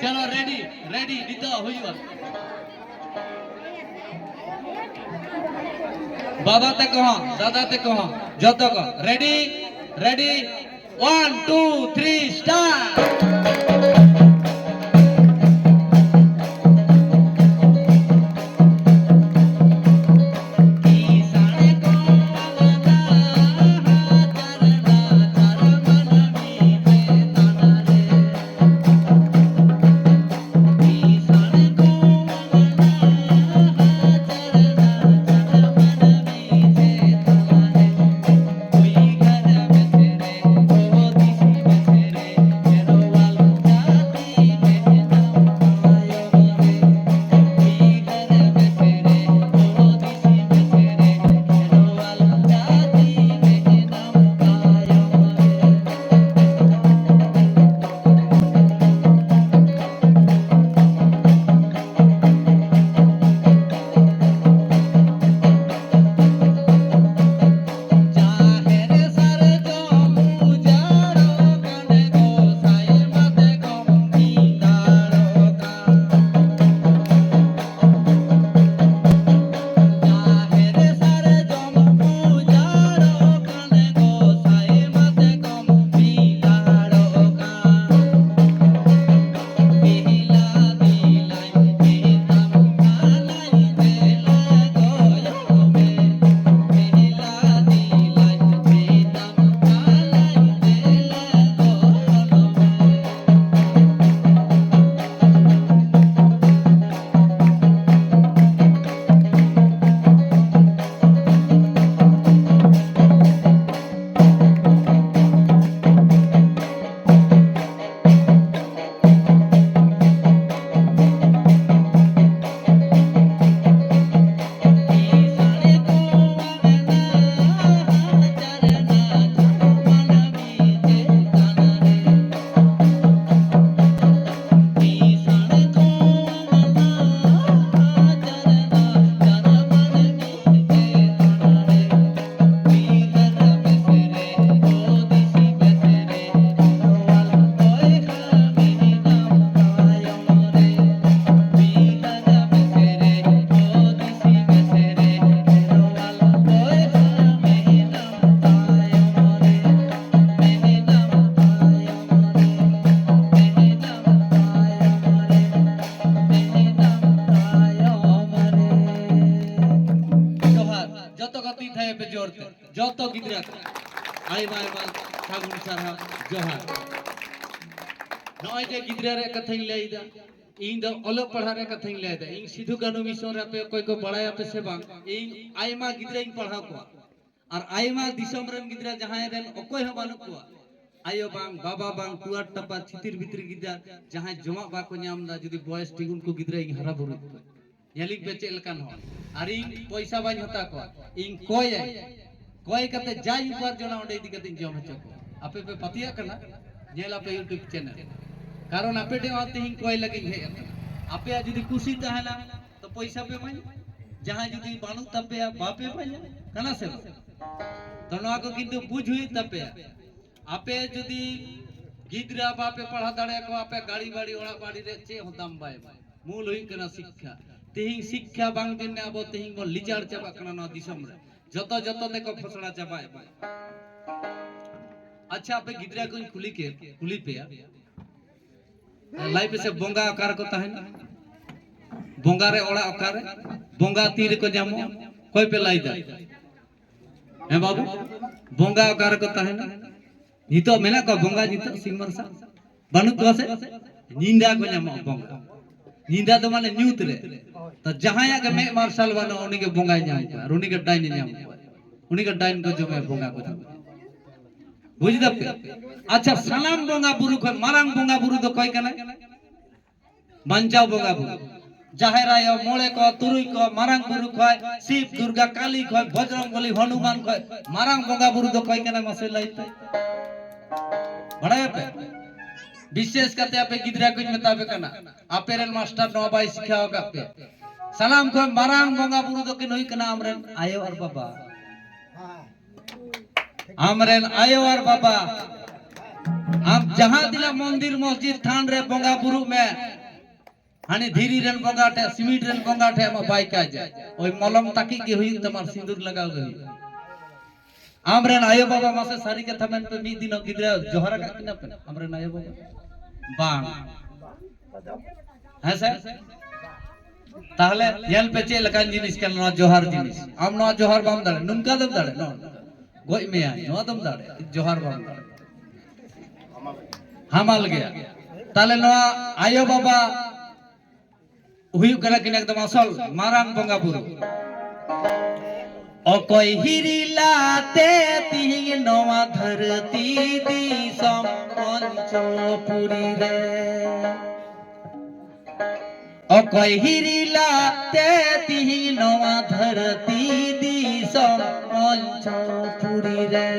ᱪᱚᱞᱚ, ᱨᱮᱰᱤ, ᱨᱮᱰᱤ, ᱱᱤᱛᱚᱜ ᱦᱩᱭᱩᱜᱼᱟ᱾ ᱵᱟᱵᱟ ᱛᱟᱠᱚ ᱦᱚᱸ, ᱫᱟᱫᱟ ᱛᱟᱠᱚ ᱦᱚᱸ, ᱡᱚᱛᱚ ᱠᱚ᱾ Ready, ready, one, two, three, start. ᱦᱮᱸ, ᱯᱮ ᱡᱳᱨ ᱛᱮ᱾ ᱡᱚᱛᱚ ᱜᱤᱫᱽᱨᱟᱹ ᱠᱚ ᱟᱭᱢᱟ ᱟᱭᱢᱟ ᱥᱟᱹᱜᱩᱱ ᱥᱟᱨᱦᱟᱣ, ᱡᱚᱦᱟᱨ᱾ ᱱᱚᱜᱼᱚᱭ ᱡᱮ ᱜᱤᱫᱽᱨᱟᱹ ᱨᱮᱭᱟᱜ ᱠᱟᱛᱷᱟᱧ ᱞᱟᱹᱭ ᱮᱫᱟ, ᱤᱧ ᱫᱚ ᱚᱞᱚᱜ ᱯᱟᱲᱦᱟᱜ ᱨᱮᱭᱟᱜ ᱠᱟᱛᱷᱟᱧ ᱞᱟᱹᱭ ᱮᱫᱟ᱾ ᱤᱧ ᱥᱤᱫᱷᱩ ᱠᱟᱹᱱᱦᱩ ᱢᱤᱥᱚᱱ ᱨᱮ ᱟᱯᱮ ᱚᱠᱚᱭ ᱠᱚ ᱵᱟᱲᱟᱭᱟᱯᱮ ᱥᱮ ᱵᱟᱝ, ᱤᱧ ᱟᱭᱢᱟ ᱜᱤᱫᱽᱨᱟᱹᱧ ᱯᱟᱲᱦᱟᱣ ᱠᱚᱣᱟ᱾ ᱟᱨ ᱟᱭᱢᱟ ᱫᱤᱥᱚᱢ ᱨᱮᱱ ᱜᱤᱫᱽᱨᱟᱹ ᱡᱟᱦᱟᱸᱭ ᱨᱮᱱ ᱚᱠᱚᱭ ᱦᱚᱸ ᱵᱟᱹᱱᱩᱜ ᱠᱚᱣᱟ, ᱟᱭᱳ ᱵᱟᱝ, ᱵᱟᱵᱟ ᱵᱟᱝ, ᱴᱩᱣᱟᱨ ᱴᱟᱯᱟᱨ ᱪᱷᱤᱛᱤᱨ ᱵᱷᱤᱛᱤᱨ ᱜᱤᱫᱽᱨᱟᱹ ᱡᱟᱦᱟᱸᱭ ᱡᱚᱢᱟᱜ ᱵᱟᱠᱚ ᱧᱟᱢ ᱮᱫᱟ, ᱡᱩᱫᱤ ᱵᱚᱭᱮᱥ ᱴᱷᱤᱠ ᱩᱱᱠᱩ ᱜᱤᱫᱽᱨᱟᱹ ᱤᱧ ᱦᱟᱨᱟ ᱵᱩᱨᱩᱭᱮᱫ ᱠᱚᱣᱟ᱾ ᱧᱮᱞᱤᱧ ᱯᱮ ᱪᱮᱫ ᱞᱮᱠᱟᱱ ᱦᱚᱲ᱾ ᱟᱨ ᱤᱧ ᱯᱚᱭᱥᱟ ᱵᱟᱹᱧ ᱦᱟᱛᱟᱣ ᱠᱚᱣᱟ, ᱤᱧ ᱠᱚᱭᱟᱹᱧ᱾ ᱠᱚᱭ ᱠᱟᱛᱮ ᱡᱟᱧ ᱩᱯᱟᱨᱡᱚᱱᱟ ᱚᱸᱰᱮ ᱤᱫᱤ ᱠᱟᱛᱮᱧ ᱡᱚᱢ ᱦᱚᱪᱚ ᱠᱚᱣᱟ᱾ ᱟᱯᱮ ᱯᱮ ᱯᱟᱹᱛᱭᱟᱹᱜ ᱠᱟᱱᱟ? ᱧᱮᱞ ᱟᱯᱮ YouTube ᱪᱮᱱᱮᱞ᱾ ᱠᱟᱨᱚᱱ ᱟᱯᱮ ᱴᱷᱮᱱ ᱦᱚᱸ ᱛᱮᱦᱮᱧ ᱠᱚᱭ ᱞᱟᱹᱜᱤᱫ ᱤᱧ ᱦᱮᱡ ᱟᱠᱟᱱᱟ᱾ ᱟᱯᱮᱭᱟᱜ ᱡᱩᱫᱤ ᱠᱩᱥᱤ ᱛᱟᱦᱮᱱᱟ ᱛᱚ ᱯᱚᱭᱥᱟ ᱯᱮ ᱮᱢᱟᱹᱧᱟ, ᱡᱟᱦᱟᱸᱭ ᱡᱩᱫᱤ ᱵᱟᱹᱱᱩᱜ ᱛᱟᱯᱮᱭᱟ ᱵᱟᱯᱮ ᱮᱢᱟᱹᱧᱟ, ᱠᱟᱱᱟ ᱥᱮ ᱵᱟᱝ? ᱛᱚ ᱱᱚᱣᱟ ᱠᱚ ᱠᱤᱱᱛᱩ ᱵᱩᱡᱽ ᱦᱩᱭᱩᱜ ᱛᱟᱯᱮᱭᱟ᱾ ᱟᱯᱮ ᱡᱩᱫᱤ ᱜᱤᱫᱽᱨᱟᱹ ᱵᱟᱯᱮ ᱯᱟᱲᱦᱟᱣ ᱫᱟᱲᱮᱭᱟᱠᱚᱣᱟ, ᱟᱯᱮ ᱜᱟᱹᱲᱤ ᱵᱟᱹᱲᱤ ᱚᱲᱟᱜ ᱵᱟᱹᱲᱤ ᱨᱮ ᱪᱮᱫ ᱦᱚᱸ ᱫᱟᱢ ᱵᱟᱭ ᱮᱢᱟ᱾ ᱢᱩᱞ ᱦᱩᱭᱩᱜ ᱠᱟᱱᱟ ᱥᱤᱠᱠᱷᱟ᱾ ᱛᱮᱦᱮᱧ ᱥᱤᱠᱠᱷᱟ ᱵᱟᱝ ᱛᱮ ᱟᱵᱚ ᱛᱮᱦᱮᱧ ᱵᱚᱱ ᱞᱤᱪᱟᱲ ᱪᱟᱵᱟᱜ ᱠᱟᱱᱟ ᱱᱚᱣᱟ ᱫᱤᱥᱚᱢ ᱨᱮ᱾ ᱡᱚᱛᱚ ᱡᱚᱛᱚ ᱛᱮᱠᱚ ᱯᱷᱚᱥᱲᱟ ᱪᱟᱵᱟᱭᱮᱫ ᱵᱚᱱᱟ᱾ ᱟᱪᱪᱷᱟ, ᱟᱯᱮ ᱜᱤᱫᱽᱨᱟᱹ ᱠᱚᱧ ᱠᱩᱞᱤ ᱠᱮ ᱠᱩᱞᱤ ᱯᱮᱭᱟ, ᱞᱟᱹᱭ ᱯᱮᱥᱮ, ᱵᱚᱸᱜᱟ ᱚᱠᱟ ᱨᱮᱠᱚ ᱛᱟᱦᱮᱱᱟ? ᱵᱚᱸᱜᱟ ᱨᱮ ᱚᱲᱟᱜ ᱚᱠᱟᱨᱮ? ᱵᱚᱸᱜᱟ ᱛᱤ ᱨᱮᱠᱚ ᱧᱟᱢᱚᱜᱼᱟ? ᱚᱠᱚᱭ ᱯᱮ ᱞᱟᱹᱭ ᱫᱟ? ᱦᱮᱸ ᱵᱟᱹᱵᱩ, ᱵᱚᱸᱜᱟ ᱚᱠᱟ ᱨᱮᱠᱚ ᱛᱟᱦᱮᱱᱟ? ᱱᱤᱛᱚᱜ ᱢᱮᱱᱟᱜ ᱠᱚᱣᱟ ᱵᱚᱸᱜᱟ ᱱᱤᱛᱚᱜ ᱥᱤᱧ ᱢᱟᱨᱥᱟᱞ? ᱵᱟᱹᱱᱩᱜ ᱠᱚᱣᱟ ᱥᱮ? ᱧᱤᱫᱟ ᱠᱚ ᱧᱟᱢᱚᱜᱼᱟ ᱵᱚᱸᱜᱟ᱾ ᱧᱤᱫᱟ ᱫᱚ ᱢᱟᱱᱮ ᱧᱩᱛ ᱨᱮ᱾ ᱛᱚ ᱡᱟᱦᱟᱸᱭᱟᱜ ᱜᱮ ᱢᱮᱫ ᱢᱟᱨᱥᱟᱞ ᱵᱟᱹᱱᱩᱜᱼᱟ, ᱩᱱᱤ ᱜᱮ ᱵᱚᱸᱜᱟᱭ ᱧᱟᱢ ᱠᱚᱣᱟ ᱟᱨ ᱩᱱᱤ ᱜᱮ ᱰᱟᱭᱱᱮ ᱧᱟᱢ ᱠᱚᱣᱟ᱾ ᱩᱱᱤ ᱜᱮ ᱰᱟᱭᱱ ᱠᱚ ᱡᱚᱢᱮ ᱵᱚᱸᱜᱟ ᱠᱚ ᱡᱚᱢᱮ᱾ ᱵᱩᱡᱽ ᱫᱟᱯᱮ? ᱟᱪᱪᱷᱟ, ᱥᱟᱱᱟᱢ ᱵᱚᱸᱜᱟ ᱵᱩᱨᱩ ᱠᱷᱚᱱ ᱢᱟᱨᱟᱝ ᱵᱚᱸᱜᱟ ᱵᱩᱨᱩ ᱫᱚ ᱚᱠᱚᱭ ᱠᱟᱱᱟᱭ? ᱵᱟᱧᱪᱟᱣ ᱵᱚᱸᱜᱟ ᱵᱩᱨᱩ᱾ ᱡᱟᱦᱮᱨ ᱟᱭᱳ, ᱢᱚᱬᱮ ᱠᱚ, ᱛᱩᱨᱩᱭ ᱠᱚ, ᱢᱟᱨᱟᱝ ᱵᱩᱨᱩ ᱠᱷᱚᱡ, ᱥᱤᱵ, ᱫᱩᱨᱜᱟ, ᱠᱟᱞᱤ ᱠᱷᱚᱡ, ᱵᱚᱡᱨᱚᱝ ᱵᱚᱞᱤ, ᱦᱚᱱᱩᱢᱟᱱ ᱠᱷᱚᱡ, ᱢᱟᱨᱟᱝ ᱵᱚᱸᱜᱟ ᱵᱩᱨᱩ ᱫᱚ ᱚᱠᱚᱭ ᱠᱟᱱᱟᱭ ᱢᱟᱥᱮ ᱞᱟᱹᱭ ᱯᱮ? ᱵᱟᱲᱟᱭᱟᱯᱮ? ᱵᱤᱥᱮᱥ ᱠᱟᱛᱮ ᱟᱯᱮ ᱜᱤᱫᱽᱨᱟᱹ ᱠᱚᱧ ᱢᱮᱛᱟ ᱯᱮ ᱠᱟᱱᱟ, ᱟᱯᱮ ᱨᱮᱱ ᱢᱟᱥᱴᱟᱨ ᱱᱚᱣᱟ ᱵᱟᱭ ᱥᱤᱠᱷᱟᱣ ᱟᱠᱟᱫ ᱯᱮ᱾ ᱥᱟᱱᱟᱢ ᱠᱷᱚᱱ ᱢᱟᱨᱟᱝ ᱵᱚᱸᱜᱟ ᱵᱩᱨᱩ ᱫᱚᱠᱤᱱ ᱦᱩᱭᱩᱜ ᱠᱟᱱᱟ ᱟᱢᱨᱮᱱ ᱟᱭᱳ ᱟᱨ ᱵᱟᱵᱟ᱾ ᱟᱢᱨᱮᱱ ᱟᱭᱳ ᱟᱨ ᱵᱟᱵᱟ, ᱟᱢ ᱡᱟᱦᱟᱸ ᱛᱤᱱᱟᱹᱜ ᱢᱚᱱᱫᱤᱨ ᱢᱚᱥᱡᱤᱫ ᱛᱷᱟᱱ ᱨᱮ ᱵᱚᱸᱜᱟ ᱵᱩᱨᱩᱜ ᱢᱮ, ᱦᱟᱱᱤ ᱫᱷᱤᱨᱤ ᱨᱮᱱ ᱵᱚᱸᱜᱟ ᱴᱷᱮᱡ, ᱥᱤᱢᱤᱴ ᱨᱮᱱ ᱵᱚᱸᱜᱟ ᱴᱷᱮᱡ ᱟᱢᱟᱜ ᱵᱟᱭ ᱠᱟᱡᱟ᱾ ᱳᱭ ᱢᱚᱞᱚᱢ ᱛᱟᱹᱠᱤᱡ ᱜᱮ ᱦᱩᱭᱩᱜ ᱛᱟᱢᱟ, ᱥᱤᱸᱫᱩᱨ ᱞᱟᱜᱟᱣ ᱜᱮ ᱦᱩᱭᱩᱜ᱾ ᱟᱢᱨᱮᱱ ᱟᱭᱳ ᱵᱟᱵᱟ ᱢᱟᱥᱮ ᱥᱟᱹᱨᱤ ᱠᱟᱛᱷᱟ ᱢᱮᱱ ᱯᱮ, ᱢᱤᱫ ᱫᱤᱱ ᱦᱚᱸ ᱜᱤᱫᱽᱨᱟᱹ ᱡᱚᱦᱟᱨ ᱟᱠᱟᱫ ᱠᱤᱱᱟ ᱯᱮ ᱟᱢᱨᱮᱱ ᱟᱭᱳ ᱵᱟᱵᱟ? ᱵᱟᱝ᱾ ᱦᱮᱸ ᱥᱮ? ᱛᱟᱦᱞᱮ ᱧᱮᱞ ᱯᱮ ᱪᱮᱫ ᱞᱮᱠᱟᱱ ᱡᱤᱱᱤᱥ ᱠᱟᱱᱟ ᱱᱚᱣᱟ ᱡᱚᱦᱟᱨ ᱡᱤᱱᱤᱥ᱾ ᱟᱢ ᱱᱚᱣᱟ ᱡᱚᱦᱟᱨ ᱵᱟᱢ ᱫᱟᱲᱮ, ᱱᱚᱝᱠᱟ ᱫᱚᱢ ᱫᱟᱲᱮ, ᱱᱚᱣᱟ ᱜᱚᱡ ᱢᱮᱭᱟ, ᱱᱚᱣᱟ ᱫᱚᱢ ᱫᱟᱲᱮ, ᱡᱚᱦᱟᱨ ᱵᱟᱢ ᱫᱟᱲᱮ, ᱦᱟᱢᱟᱞ ᱜᱮᱭᱟ᱾ ᱛᱟᱦᱞᱮ ᱱᱚᱣᱟ ᱟᱭᱳ ᱵᱟᱵᱟ ᱦᱩᱭᱩᱜ ᱠᱟᱱᱟ ᱠᱤᱱ ᱮᱠᱫᱚᱢ ᱟᱥᱚᱞ ᱢᱟᱨᱟᱝ ᱵᱚᱸᱜᱟ ᱵᱩᱨᱩ᱾ ᱚᱠᱚᱭ ᱦᱤᱨᱤᱞᱟᱛᱮ ᱛᱤᱦᱤᱧ ᱱᱚᱣᱟ ᱫᱷᱟᱹᱨᱛᱤ ᱫᱤᱥᱚᱢ ᱯᱚᱧᱪᱚᱯᱩᱨᱤ ᱨᱮ? ᱚᱠᱚᱭ ᱦᱤᱨᱤᱞᱟᱛᱮ ᱛᱤᱦᱤᱧ ᱱᱚᱣᱟ ᱫᱷᱟᱹᱨᱛᱤ ᱫᱤᱥᱚᱢ ᱯᱚᱧᱪᱚᱯᱩᱨᱤ ᱨᱮ?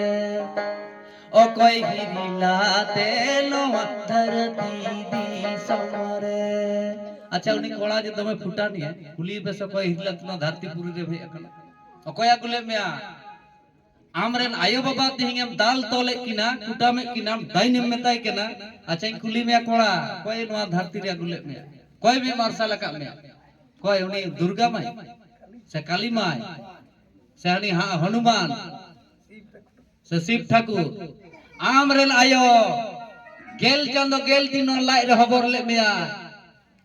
ᱚᱠᱚᱭ ᱦᱤᱨᱤᱞᱟᱛᱮ ᱱᱚᱣᱟ ᱫᱷᱟᱹᱨᱛᱤ ᱫᱤᱥᱚᱢ ᱨᱮ? ᱟᱪᱪᱷᱟ, ᱩᱱᱤ ᱠᱚᱲᱟ ᱡᱮ ᱫᱚᱢᱮ ᱯᱷᱩᱴᱟᱱᱤᱭᱟ, ᱠᱩᱞᱤ ᱯᱮᱥᱮ ᱚᱠᱚᱭ ᱦᱤᱨᱤᱞᱟᱛᱮ ᱱᱚᱣᱟ ᱫᱷᱟᱹᱨᱛᱤ ᱯᱩᱨᱤ ᱨᱮ ᱦᱮᱡ ᱟᱠᱟᱱᱟ? ᱚᱠᱚᱭ ᱟᱹᱜᱩ ᱞᱮᱫ ᱢᱮᱭᱟ? ᱟᱢᱨᱮᱱ ᱟᱭᱳ ᱵᱟᱵᱟ ᱛᱮᱦᱮᱧ ᱮᱢ ᱫᱟᱞ ᱛᱚᱞᱮᱫ ᱠᱤᱱᱟ, ᱠᱩᱴᱟᱢᱮᱫ ᱠᱤᱱᱟᱢ, ᱰᱟᱹᱭᱤᱱ ᱮᱢ ᱢᱮᱛᱟᱭ ᱠᱟᱱᱟ᱾ ᱟᱪᱪᱷᱟᱧ ᱠᱩᱞᱤ ᱢᱮᱭᱟ ᱠᱚᱲᱟ, ᱚᱠᱚᱭ ᱱᱚᱣᱟ ᱫᱷᱟᱹᱨᱛᱤ ᱨᱮ ᱟᱹᱜᱩ ᱞᱮᱫ ᱢᱮᱭᱟ? ᱚᱠᱚᱭ ᱢᱤᱫ ᱢᱟᱨᱥᱟᱞ ᱟᱠᱟᱫ ᱢᱮᱭᱟ? ᱚᱠᱚᱭ ᱩᱱᱤ ᱫᱩᱨᱜᱟ ᱢᱟᱭ ᱥᱮ ᱠᱟᱞᱤ ᱢᱟᱭ ᱥᱮ ᱦᱟᱹᱱᱤ ᱦᱟ-, ᱦᱚᱱᱩᱢᱟᱱ ᱥᱮ ᱥᱤᱵ ᱴᱷᱟᱹᱠᱩᱨ? ᱟᱢᱨᱮᱱ ᱟᱭᱳ ᱜᱮᱞ ᱪᱟᱸᱫᱚ ᱜᱮᱞ ᱫᱤᱱ ᱱᱚᱣᱟ ᱞᱟᱡ ᱨᱮ ᱦᱚᱵᱚᱨ ᱞᱮᱫ ᱢᱮᱭᱟ,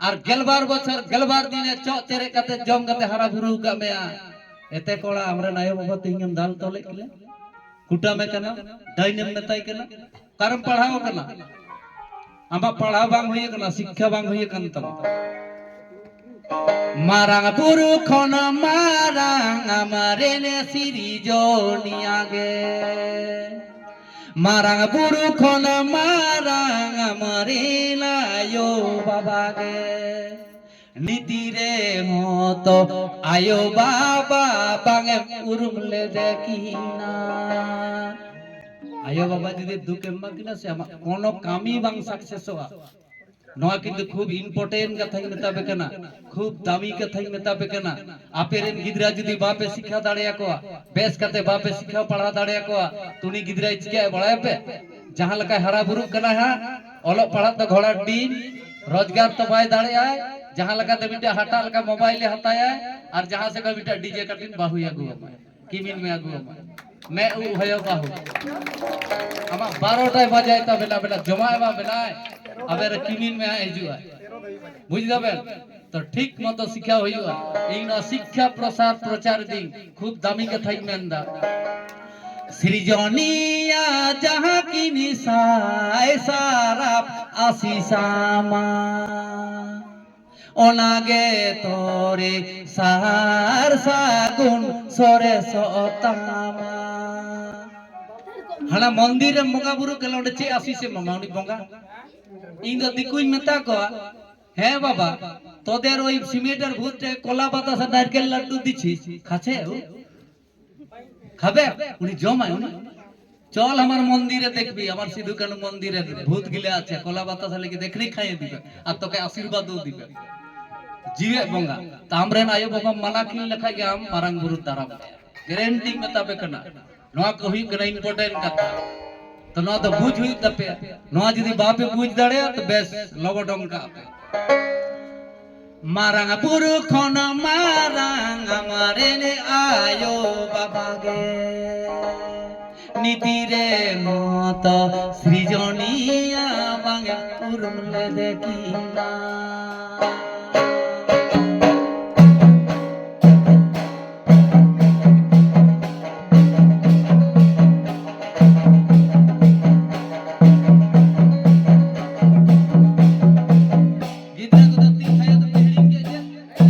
ᱟᱨ ᱜᱮᱞᱵᱟᱨ ᱵᱚᱪᱷᱚᱨ ᱜᱮᱞᱵᱟᱨ ᱫᱤᱱᱮ ᱪᱚᱜ ᱪᱮᱨᱮᱡ ᱠᱟᱛᱮ ᱡᱚᱢ ᱠᱟᱛᱮ ᱦᱟᱨᱟ ᱵᱩᱨᱩ ᱟᱠᱟᱫ ᱢᱮᱭᱟ᱾ ᱮᱛᱮ ᱠᱚᱲᱟ, ᱟᱢᱨᱮᱱ ᱟᱭᱳ ᱵᱟᱵᱟ ᱛᱮᱦᱮᱧ ᱮᱢ ᱫᱟᱞ ᱛᱚᱞᱮᱫ ᱠᱤᱱᱟ, ᱠᱩᱴᱟᱹᱢᱮ ᱠᱟᱱᱟ, ᱰᱟᱹᱭᱤᱱᱮᱢ ᱢᱮᱛᱟᱭ ᱠᱟᱱᱟ, ᱚᱠᱟᱨᱮᱢ ᱯᱟᱲᱦᱟᱣ ᱟᱠᱟᱱᱟ? ᱟᱢᱟᱜ ᱯᱟᱲᱦᱟᱣ ᱵᱟᱝ ᱦᱩᱭ ᱟᱠᱟᱱᱟ, ᱥᱤᱠᱠᱷᱟ ᱵᱟᱝ ᱦᱩᱭ ᱟᱠᱟᱱ ᱛᱟᱢᱟ᱾ ᱢᱟᱨᱟᱝ ᱵᱩᱨᱩ ᱠᱷᱚᱱ ᱢᱟᱨᱟᱝ ᱟᱢᱨᱮᱱ ᱥᱤᱨᱡᱚᱱᱤᱭᱟ ᱜᱮ, ᱢᱟᱨᱟᱝ ᱵᱩᱨᱩ ᱠᱷᱚᱱ ᱢᱟᱨᱟᱝ ᱟᱢᱨᱮᱱ ᱟᱭᱳ ᱵᱟᱵᱟ ᱜᱮ᱾ ᱱᱤᱛᱤ ᱨᱮᱦᱚᱸ ᱛᱚ ᱟᱭᱳ ᱵᱟᱵᱟ ᱵᱟᱝ ᱮᱢ ᱩᱨᱩᱢ ᱞᱮᱫᱮ ᱠᱤᱱᱟ᱾ ᱟᱭᱳ ᱵᱟᱵᱟ ᱡᱩᱫᱤ ᱫᱩᱠ ᱮᱢ ᱮᱢᱟ ᱠᱤᱱᱟ ᱥᱮ, ᱟᱢᱟᱜ ᱠᱳᱱᱳ ᱠᱟᱹᱢᱤ ᱵᱟᱝ ᱥᱟᱠᱥᱮᱥᱚᱜᱼᱟ᱾ ᱱᱚᱣᱟ ᱠᱤᱱᱛᱩ ᱠᱷᱩᱵ ᱤᱢᱯᱚᱨᱴᱮᱱᱴ ᱠᱟᱛᱷᱟᱧ ᱢᱮᱛᱟ ᱯᱮ ᱠᱟᱱᱟ, ᱠᱷᱩᱵ ᱫᱟᱢᱤ ᱠᱟᱛᱷᱟᱧ ᱢᱮᱛᱟ ᱯᱮ ᱠᱟᱱᱟ᱾ ᱟᱯᱮ ᱨᱮᱱ ᱜᱤᱫᱽᱨᱟᱹ ᱡᱩᱫᱤ ᱵᱟᱯᱮ ᱥᱤᱠᱷᱟ ᱫᱟᱲᱮᱭᱟᱠᱚᱣᱟ, ᱵᱮᱥ ᱠᱟᱛᱮ ᱵᱟᱯᱮ ᱥᱤᱠᱷᱟ ᱯᱟᱲᱦᱟᱣ ᱫᱟᱲᱮᱭᱟᱠᱚᱣᱟ, ᱛᱚ ᱩᱱᱤ ᱜᱤᱫᱽᱨᱟᱹᱭ ᱪᱤᱠᱟᱹᱭᱟ ᱵᱟᱲᱟᱭᱟᱯᱮ? ᱡᱟᱦᱟᱸ ᱞᱮᱠᱟᱭ ᱦᱟᱨᱟ ᱵᱩᱨᱩᱜ ᱠᱟᱱᱟ ᱦᱟᱸᱜ, ᱚᱞᱚᱜ ᱯᱟᱲᱦᱟᱜ ᱫᱚ ᱜᱷᱚᱲᱟ ᱰᱤᱢ, ᱨᱳᱡᱽᱜᱟᱨ ᱛᱚ ᱵᱟᱭ ᱫᱟᱲᱮᱭᱟᱜᱼᱟᱭ, ᱡᱟᱦᱟᱸ ᱞᱮᱠᱟᱛᱮ ᱢᱤᱫᱴᱮᱱ ᱦᱟᱴᱟᱜ ᱞᱮᱠᱟ ᱢᱳᱵᱟᱭᱤᱞᱮ ᱦᱟᱛᱟᱭᱟᱭ, ᱟᱨ ᱡᱟᱦᱟᱸ ᱥᱮᱫ ᱠᱷᱚᱱ ᱢᱤᱫᱴᱮᱱ ᱰᱤᱡᱮ ᱠᱟᱴᱤᱱ ᱵᱟᱹᱦᱩᱭ ᱟᱹᱜᱩ ᱟᱢᱟᱭ, ᱠᱤᱢᱤᱱ ᱢᱮ ᱟᱹᱜᱩ ᱟᱢᱟᱭ᱾ ᱢᱮ ᱩᱵ ᱦᱚᱭᱚ ᱵᱟᱹᱦᱩ᱾ ᱟᱢᱟᱜ ᱵᱟᱨᱚᱴᱟᱭ ᱵᱟᱡᱟᱭ ᱛᱟᱵᱮᱱᱟ, ᱵᱮᱱᱟ ᱡᱚᱢᱟᱜ ᱮᱢᱟ ᱵᱮᱱᱟᱭ, ᱟᱵᱮᱱ ᱨᱮ ᱠᱤᱢᱤᱱ ᱢᱮ ᱦᱟᱸᱜ ᱦᱤᱡᱩᱜᱼᱟᱭ᱾ ᱵᱩᱡ ᱫᱟᱵᱮᱱ? ᱛᱚ ᱴᱷᱤᱠ ᱢᱚᱛᱚ ᱥᱤᱠᱷᱟᱣ ᱦᱩᱭᱩᱜᱼᱟ᱾ ᱤᱧ ᱱᱚᱣᱟ ᱥᱤᱠᱠᱷᱟ ᱯᱨᱚᱥᱟᱨ ᱯᱨᱚᱪᱟᱨ ᱫᱤᱧ, ᱠᱷᱩᱵ ᱫᱟᱢᱤ ᱠᱟᱛᱷᱟᱧ ᱢᱮᱱᱫᱟ᱾ ᱥᱤᱨᱡᱚᱱᱤᱭᱟ ᱡᱟᱦᱟᱸ ᱠᱤᱱ ᱥᱟᱭ ᱥᱟᱨᱟᱯ ᱟᱥᱤᱥᱟᱢᱟ, ᱚᱱᱟᱜᱮ ᱛᱚᱨᱮ ᱥᱟᱨ ᱥᱟᱹᱜᱩᱱ ᱥᱚᱨᱮᱥᱚᱜ ᱛᱟᱢᱟ᱾ ᱦᱟᱱᱟ ᱢᱚᱱᱫᱤᱨ ᱨᱮ ᱵᱚᱸᱜᱟ ᱵᱩᱨᱩ ᱠᱟᱱᱟ, ᱚᱸᱰᱮ ᱪᱮᱫ ᱟᱥᱤᱥ ᱮᱢ ᱮᱢᱟ ᱩᱱᱤ ᱵᱚᱸᱜᱟ? ᱤᱧ ᱫᱚ ᱫᱤᱠᱩᱧ ᱢᱮᱛᱟ ᱠᱚᱣᱟ, "ᱦᱮᱸ ᱵᱟᱵᱟ, তোদের ওই সিমেন্টের ভূতে কলা বাতাসা নারকেল লাড্ডু দিচ্ছি, খাচ্ছে ও? খাবে? উনি জমায় উনি। চল আমার মন্দিরে দেখবি, আমার সিধু কানু মন্দিরে ভূত গিলে আছে, কলা বাতাসা লেগে দেখলেই খাইয়ে দিবে, আর তোকে আশীর্বাদও দিবে।" ᱡᱤᱣᱮᱫ ᱵᱚᱸᱜᱟ᱾ ᱛᱟᱢᱨᱮᱱ ᱟᱭᱳ ᱵᱟᱵᱟ ᱢᱟᱱᱟ ᱠᱤᱱ ᱞᱮᱠᱷᱟᱡ ᱜᱮ ᱟᱢ ᱢᱟᱨᱟᱝ ᱵᱩᱨᱩ ᱫᱟᱨᱟᱢ ᱢᱮᱭᱟ᱾ ᱜᱮᱨᱮᱱᱴᱤ ᱢᱮᱛᱟ ᱯᱮ ᱠᱟᱱᱟ᱾ ᱱᱚᱣᱟ ᱠᱚ ᱦᱩᱭᱩᱜ ᱠᱟᱱᱟ important ᱠᱟᱛᱷᱟ᱾ ᱛᱚ ᱱᱚᱣᱟ ᱫᱚ ᱵᱩᱡᱽ ᱦᱩᱭᱩᱜ ᱛᱟᱯᱮᱭᱟ᱾ ᱱᱚᱣᱟ ᱡᱩᱫᱤ ᱵᱟᱯᱮ ᱵᱩᱡᱽ ᱫᱟᱲᱮᱭᱟᱜᱼᱟ, ᱛᱚ ᱵᱮᱥ, ᱞᱚᱵᱚᱰᱚᱝ ᱠᱟᱜ ᱯᱮ᱾ ᱢᱟᱨᱟᱝ ᱵᱩᱨᱩ ᱠᱷᱚᱱ ᱢᱟᱨᱟᱝ ᱟᱢᱨᱮᱱ ᱟᱭᱳ ᱵᱟᱵᱟ ᱜᱮ᱾ ᱱᱤᱛᱤ ᱨᱮ ᱢᱚᱛᱚ ᱥᱨᱤᱡᱚᱱᱤᱭᱟ ᱵᱟᱝ ᱩᱨᱩᱢ ᱞᱮᱫᱮ ᱠᱤᱱᱟ᱾ ᱜᱤᱫᱽᱨᱟᱹ ᱠᱚᱫᱚ ᱛᱤ ᱛᱷᱟᱭᱚ ᱫᱚᱯᱮ ᱦᱤᱲᱤᱧ ᱠᱮᱫ ᱜᱮᱭᱟ?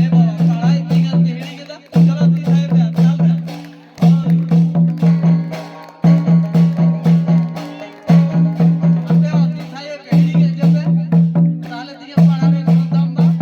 ᱮ ᱵᱟᱵᱟ, ᱯᱟᱲᱦᱟᱣ ᱤᱫᱤ ᱠᱟᱱ ᱯᱮ ᱦᱤᱲᱤᱧ ᱠᱮᱫᱟ? ᱪᱚᱞᱚ ᱛᱤ ᱛᱷᱟᱭᱚ ᱯᱮ, ᱪᱟᱞ ᱯᱮ᱾ ᱦᱳᱭ᱾ ᱟᱯᱮ ᱦᱚᱸ ᱛᱤ ᱛᱷᱟᱭᱚ ᱯᱮ ᱦᱤᱲᱤᱧ ᱠᱮᱫ ᱜᱮᱭᱟ ᱯᱮ? ᱛᱟᱦᱞᱮ ᱛᱤᱧᱟᱹ ᱯᱟᱲᱦᱟᱣ ᱨᱮ ᱠᱳᱱᱳ ᱫᱟᱢ ᱵᱟᱝ?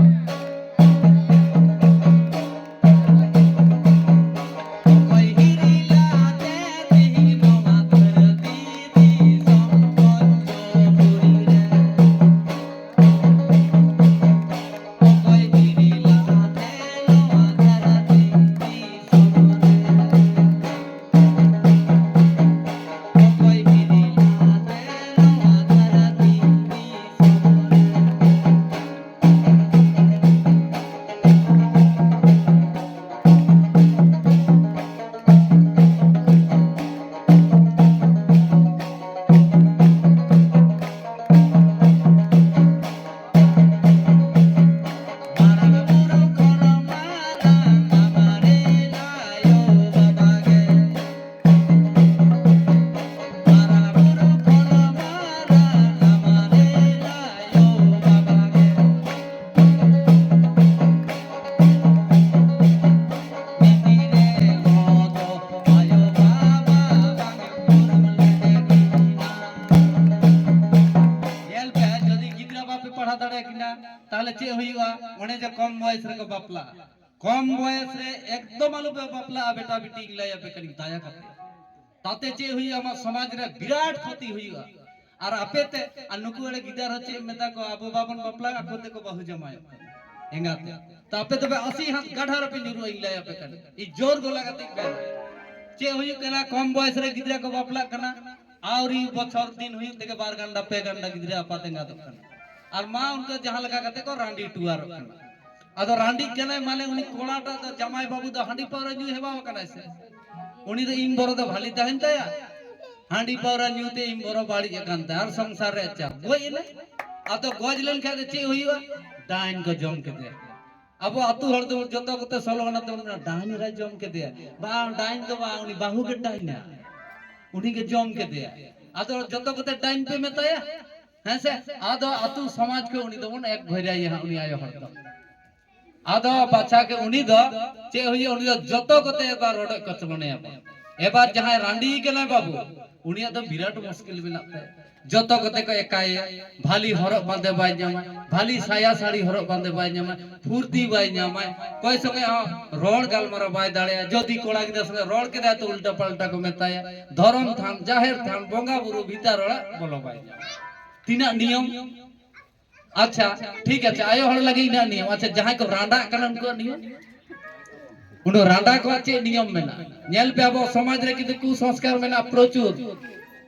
ᱪᱮᱫ ᱦᱩᱭᱩᱜᱼᱟ? ᱚᱱᱮ ᱡᱮ ᱠᱚᱢ ᱵᱚᱭᱮᱥ ᱨᱮᱠᱚ ᱵᱟᱯᱞᱟᱜᱼᱟ, ᱠᱚᱢ ᱵᱚᱭᱮᱥ ᱨᱮ ᱮᱠᱫᱚᱢ ᱟᱞᱚᱯᱮ ᱵᱟᱯᱞᱟᱜᱼᱟ ᱵᱮᱴᱟ ᱵᱤᱴᱤ, ᱤᱧ ᱞᱟᱹᱭ ᱟᱯᱮ ᱠᱟᱹᱱᱟᱹᱧ ᱫᱟᱭᱟ ᱠᱟᱛᱮ᱾ ᱛᱟᱛᱮ ᱪᱮᱫ ᱦᱩᱭᱩᱜᱼᱟ? ᱟᱢᱟᱜ ᱥᱚᱢᱟᱡᱽ ᱨᱮ ᱵᱤᱨᱟᱴ ᱠᱷᱚᱛᱤ ᱦᱩᱭᱩᱜᱼᱟ᱾ ᱟᱨ ᱟᱯᱮ ᱛᱮ, ᱟᱨ ᱱᱩᱠᱩ ᱮᱲᱮ ᱜᱤᱫᱟᱹᱨ ᱦᱚᱸ ᱪᱮᱫ ᱮᱢ ᱢᱮᱛᱟ ᱠᱚᱣᱟ? ᱟᱵᱚ ᱵᱟᱵᱚᱱ ᱵᱟᱯᱞᱟᱜᱼᱟ, ᱟᱠᱚ ᱛᱮᱠᱚ ᱵᱟᱹᱦᱩ ᱡᱟᱶᱟᱭᱚᱜ ᱠᱟᱱᱟ ᱮᱸᱜᱟᱛᱮ᱾ ᱛᱚ ᱟᱯᱮ ᱫᱚᱯᱮ ᱟᱥᱤ ᱦᱟᱛ ᱜᱟᱰᱷᱟ ᱨᱮᱯᱮ ᱧᱩᱨᱩᱜᱼᱟ, ᱤᱧ ᱞᱟᱹᱭ ᱟᱯᱮ ᱠᱟᱱᱟ, ᱤᱧ ᱡᱳᱨ ᱜᱚᱞᱟ ᱠᱟᱛᱮ ᱤᱧ ᱢᱮᱱᱟ᱾ ᱪᱮᱫ ᱦᱩᱭᱩᱜ ᱠᱟᱱᱟ? ᱠᱚᱢ ᱵᱚᱭᱮᱥ ᱨᱮ ᱜᱤᱫᱽᱨᱟᱹ ᱠᱚ ᱵᱟᱯᱞᱟᱜ ᱠᱟᱱᱟ, ᱟᱹᱣᱨᱤ ᱵᱚᱪᱷᱚᱨ ᱫᱤᱱ ᱦᱩᱭᱩᱜ ᱛᱮᱜᱮ ᱵᱟᱨ ᱜᱟᱱᱰᱟ ᱯᱮ ᱜᱟᱱᱰᱟ ᱜᱤᱫᱽᱨᱟᱹ ᱟᱯᱟᱛ ᱮᱸᱜᱟᱛᱚᱜ ᱠᱟᱱᱟ᱾ ᱟᱨ ᱢᱟ ᱩᱱᱠᱩ ᱡᱟᱦᱟᱸ ᱞᱮᱠᱟ ᱠᱟᱛᱮ ᱠᱚ ᱨᱟᱺᱰᱤ ᱴᱩᱣᱟᱨᱚᱜ ᱠᱟᱱᱟ᱾ ᱟᱫᱚ ᱨᱟᱺᱰᱤᱜ ᱠᱟᱱᱟᱭ ᱢᱟᱱᱮ ᱩᱱᱤ ᱠᱚᱲᱟᱴᱟᱜ ᱫᱚ, ᱡᱟᱢᱟᱭ ᱵᱟᱹᱵᱩ ᱫᱚ ᱦᱟᱺᱰᱤ ᱯᱟᱹᱣᱨᱟᱹ ᱧᱩ ᱦᱮᱣᱟ ᱟᱠᱟᱱᱟᱭ ᱥᱮ? ᱩᱱᱤ ᱫᱚ ᱤᱢ ᱵᱚᱨᱚ ᱫᱚ ᱵᱷᱟᱞᱤ ᱛᱟᱦᱮᱱ ᱛᱟᱭᱟ? ᱦᱟᱺᱰᱤ ᱯᱟᱹᱣᱨᱟᱹ ᱧᱩ ᱛᱮ ᱤᱢ ᱵᱚᱨᱚ ᱵᱟᱹᱲᱤᱡ ᱟᱠᱟᱱ ᱛᱟᱭᱟ ᱟᱨ ᱥᱚᱝᱥᱟᱨ ᱨᱮ ᱪᱟᱯ᱾ ᱜᱚᱡ ᱮᱱᱟᱭ᱾ ᱟᱫᱚ ᱜᱚᱡ ᱞᱮᱱᱠᱷᱟᱱ ᱫᱚ ᱪᱮᱫ ᱦᱩᱭᱩᱜᱼᱟ? ᱰᱟᱹᱱ ᱠᱚ ᱡᱚᱢ ᱠᱮᱫᱮᱭᱟ᱾ ᱟᱵᱚ ᱟᱹᱛᱩ ᱦᱚᱲ ᱫᱚ ᱡᱚᱛᱚ ᱠᱚᱛᱮ ᱥᱚᱞᱚ ᱟᱱᱟ ᱛᱮᱵᱚᱱ ᱢᱮᱱᱟ, "ᱰᱟᱹᱱ ᱮᱨᱟᱭ ᱡᱚᱢ ᱠᱮᱫᱮᱭᱟ᱾" ᱵᱟᱝ, ᱰᱟᱹᱱ ᱫᱚ ᱵᱟᱝ, ᱩᱱᱤ ᱵᱟᱹᱦᱩ ᱜᱮ ᱰᱟᱹᱱᱟ, ᱩᱱᱤ ᱜᱮ ᱡᱚᱢ ᱠᱮᱫᱮᱭᱟ᱾ ᱟᱫᱚ ᱡᱚᱛᱚ ᱠᱚᱛᱮ ᱰᱟᱹᱱ ᱯᱮ ᱢᱮᱛᱟᱭᱟ, ᱦᱮᱸ ᱥᱮ? ᱟᱫᱚ ᱟᱹᱛᱩ ᱥᱚᱢᱟᱡᱽ ᱠᱚ ᱩᱱᱤ ᱫᱚᱵᱚᱱ ᱮᱠ ᱵᱷᱮᱨᱟᱭᱟ ᱦᱟᱸᱜ ᱩᱱᱤ ᱟᱭᱳ ᱦᱚᱲ ᱫᱚ᱾ ᱟᱫᱚ ᱵᱟᱪᱷᱟ ᱜᱮ ᱩᱱᱤ ᱫᱚ ᱪᱮᱫ ᱦᱩᱭᱩᱜᱼᱟ? ᱩᱱᱤ ᱫᱚ ᱡᱚᱛᱚ ᱠᱚᱛᱮ ᱮᱵᱟᱨ ᱨᱚᱰᱚᱡ ᱠᱚᱪᱞᱚᱱᱮᱭᱟ ᱵᱚᱱ᱾ ᱮᱵᱟᱨ ᱡᱟᱦᱟᱸᱭ ᱨᱟᱺᱰᱤ ᱠᱟᱱᱟᱭ ᱵᱟᱹᱵᱩ, ᱩᱱᱤᱭᱟᱜ ᱫᱚ ᱵᱤᱨᱟᱴ ᱢᱩᱥᱠᱤᱞ ᱢᱮᱱᱟᱜ ᱛᱟᱭᱟ᱾ ᱡᱚᱛᱚ ᱠᱚᱛᱮ ᱠᱚ ᱮᱠᱟᱭᱮᱭᱟ, ᱵᱷᱟᱞᱤ ᱦᱚᱨᱚᱜ ᱵᱟᱸᱫᱮ ᱵᱟᱭ ᱧᱟᱢᱟ, ᱵᱷᱟᱞᱤ ᱥᱟᱭᱟ ᱥᱟᱹᱲᱤ ᱦᱚᱨᱚᱜ ᱵᱟᱸᱫᱮ ᱵᱟᱭ ᱧᱟᱢᱟ, ᱯᱷᱩᱨᱛᱤ ᱵᱟᱭ ᱧᱟᱢᱟ, ᱚᱠᱚᱭ ᱥᱚᱸᱜᱮ ᱦᱚᱸ ᱨᱚᱲ ᱜᱟᱞᱢᱟᱨᱟᱣ ᱵᱟᱭ ᱫᱟᱲᱮᱭᱟᱜᱼᱟ᱾ ᱡᱩᱫᱤ ᱠᱚᱲᱟ ᱜᱤᱫᱽᱨᱟᱹ ᱥᱚᱸᱜᱮ ᱨᱚᱲ ᱠᱮᱫᱟᱭ ᱛᱚ ᱩᱞᱴᱟ ᱯᱟᱞᱴᱟ ᱠᱚ ᱢᱮᱛᱟᱭᱟ᱾ ᱫᱷᱚᱨᱚᱢ ᱛᱷᱟᱱ, ᱡᱟᱦᱮᱨ ᱛᱷᱟᱱ, ᱵᱚᱸᱜᱟ ᱵᱩᱨᱩ ᱵᱷᱤᱛᱟᱹᱨ ᱚᱲᱟᱜ ᱵᱚᱞᱚ ᱵᱟᱭ ᱧᱟᱢᱟ᱾ ᱛᱤᱱᱟᱹᱜ ᱱᱤᱭᱚᱢ ᱟᱪᱪᱷᱟ, ᱴᱷᱤᱠ ᱟᱪᱷᱮ, ᱟᱭᱳ ᱦᱚᱲ ᱞᱟᱹᱜᱤᱫ ᱤᱱᱟᱹᱜ ᱱᱤᱭᱚᱢ᱾ ᱟᱪᱪᱷᱟ, ᱡᱟᱦᱟᱸᱭ ᱠᱚ ᱨᱟᱸᱰᱟᱜ ᱠᱟᱱᱟ ᱩᱱᱠᱩᱣᱟᱜ ᱱᱤᱭᱚᱢ? ᱩᱱᱟᱹᱜ ᱨᱟᱸᱰᱟ ᱠᱚᱣᱟᱜ ᱪᱮᱫ ᱱᱤᱭᱚᱢ ᱢᱮᱱᱟᱜᱼᱟ? ᱧᱮᱞ ᱯᱮ, ᱟᱵᱚ ᱥᱚᱢᱟᱡᱽ ᱨᱮ ᱠᱤᱱᱛᱩ ᱠᱩᱥᱚᱝᱥᱠᱟᱨ ᱢᱮᱱᱟᱜᱼᱟ ᱯᱨᱚᱪᱩᱨ᱾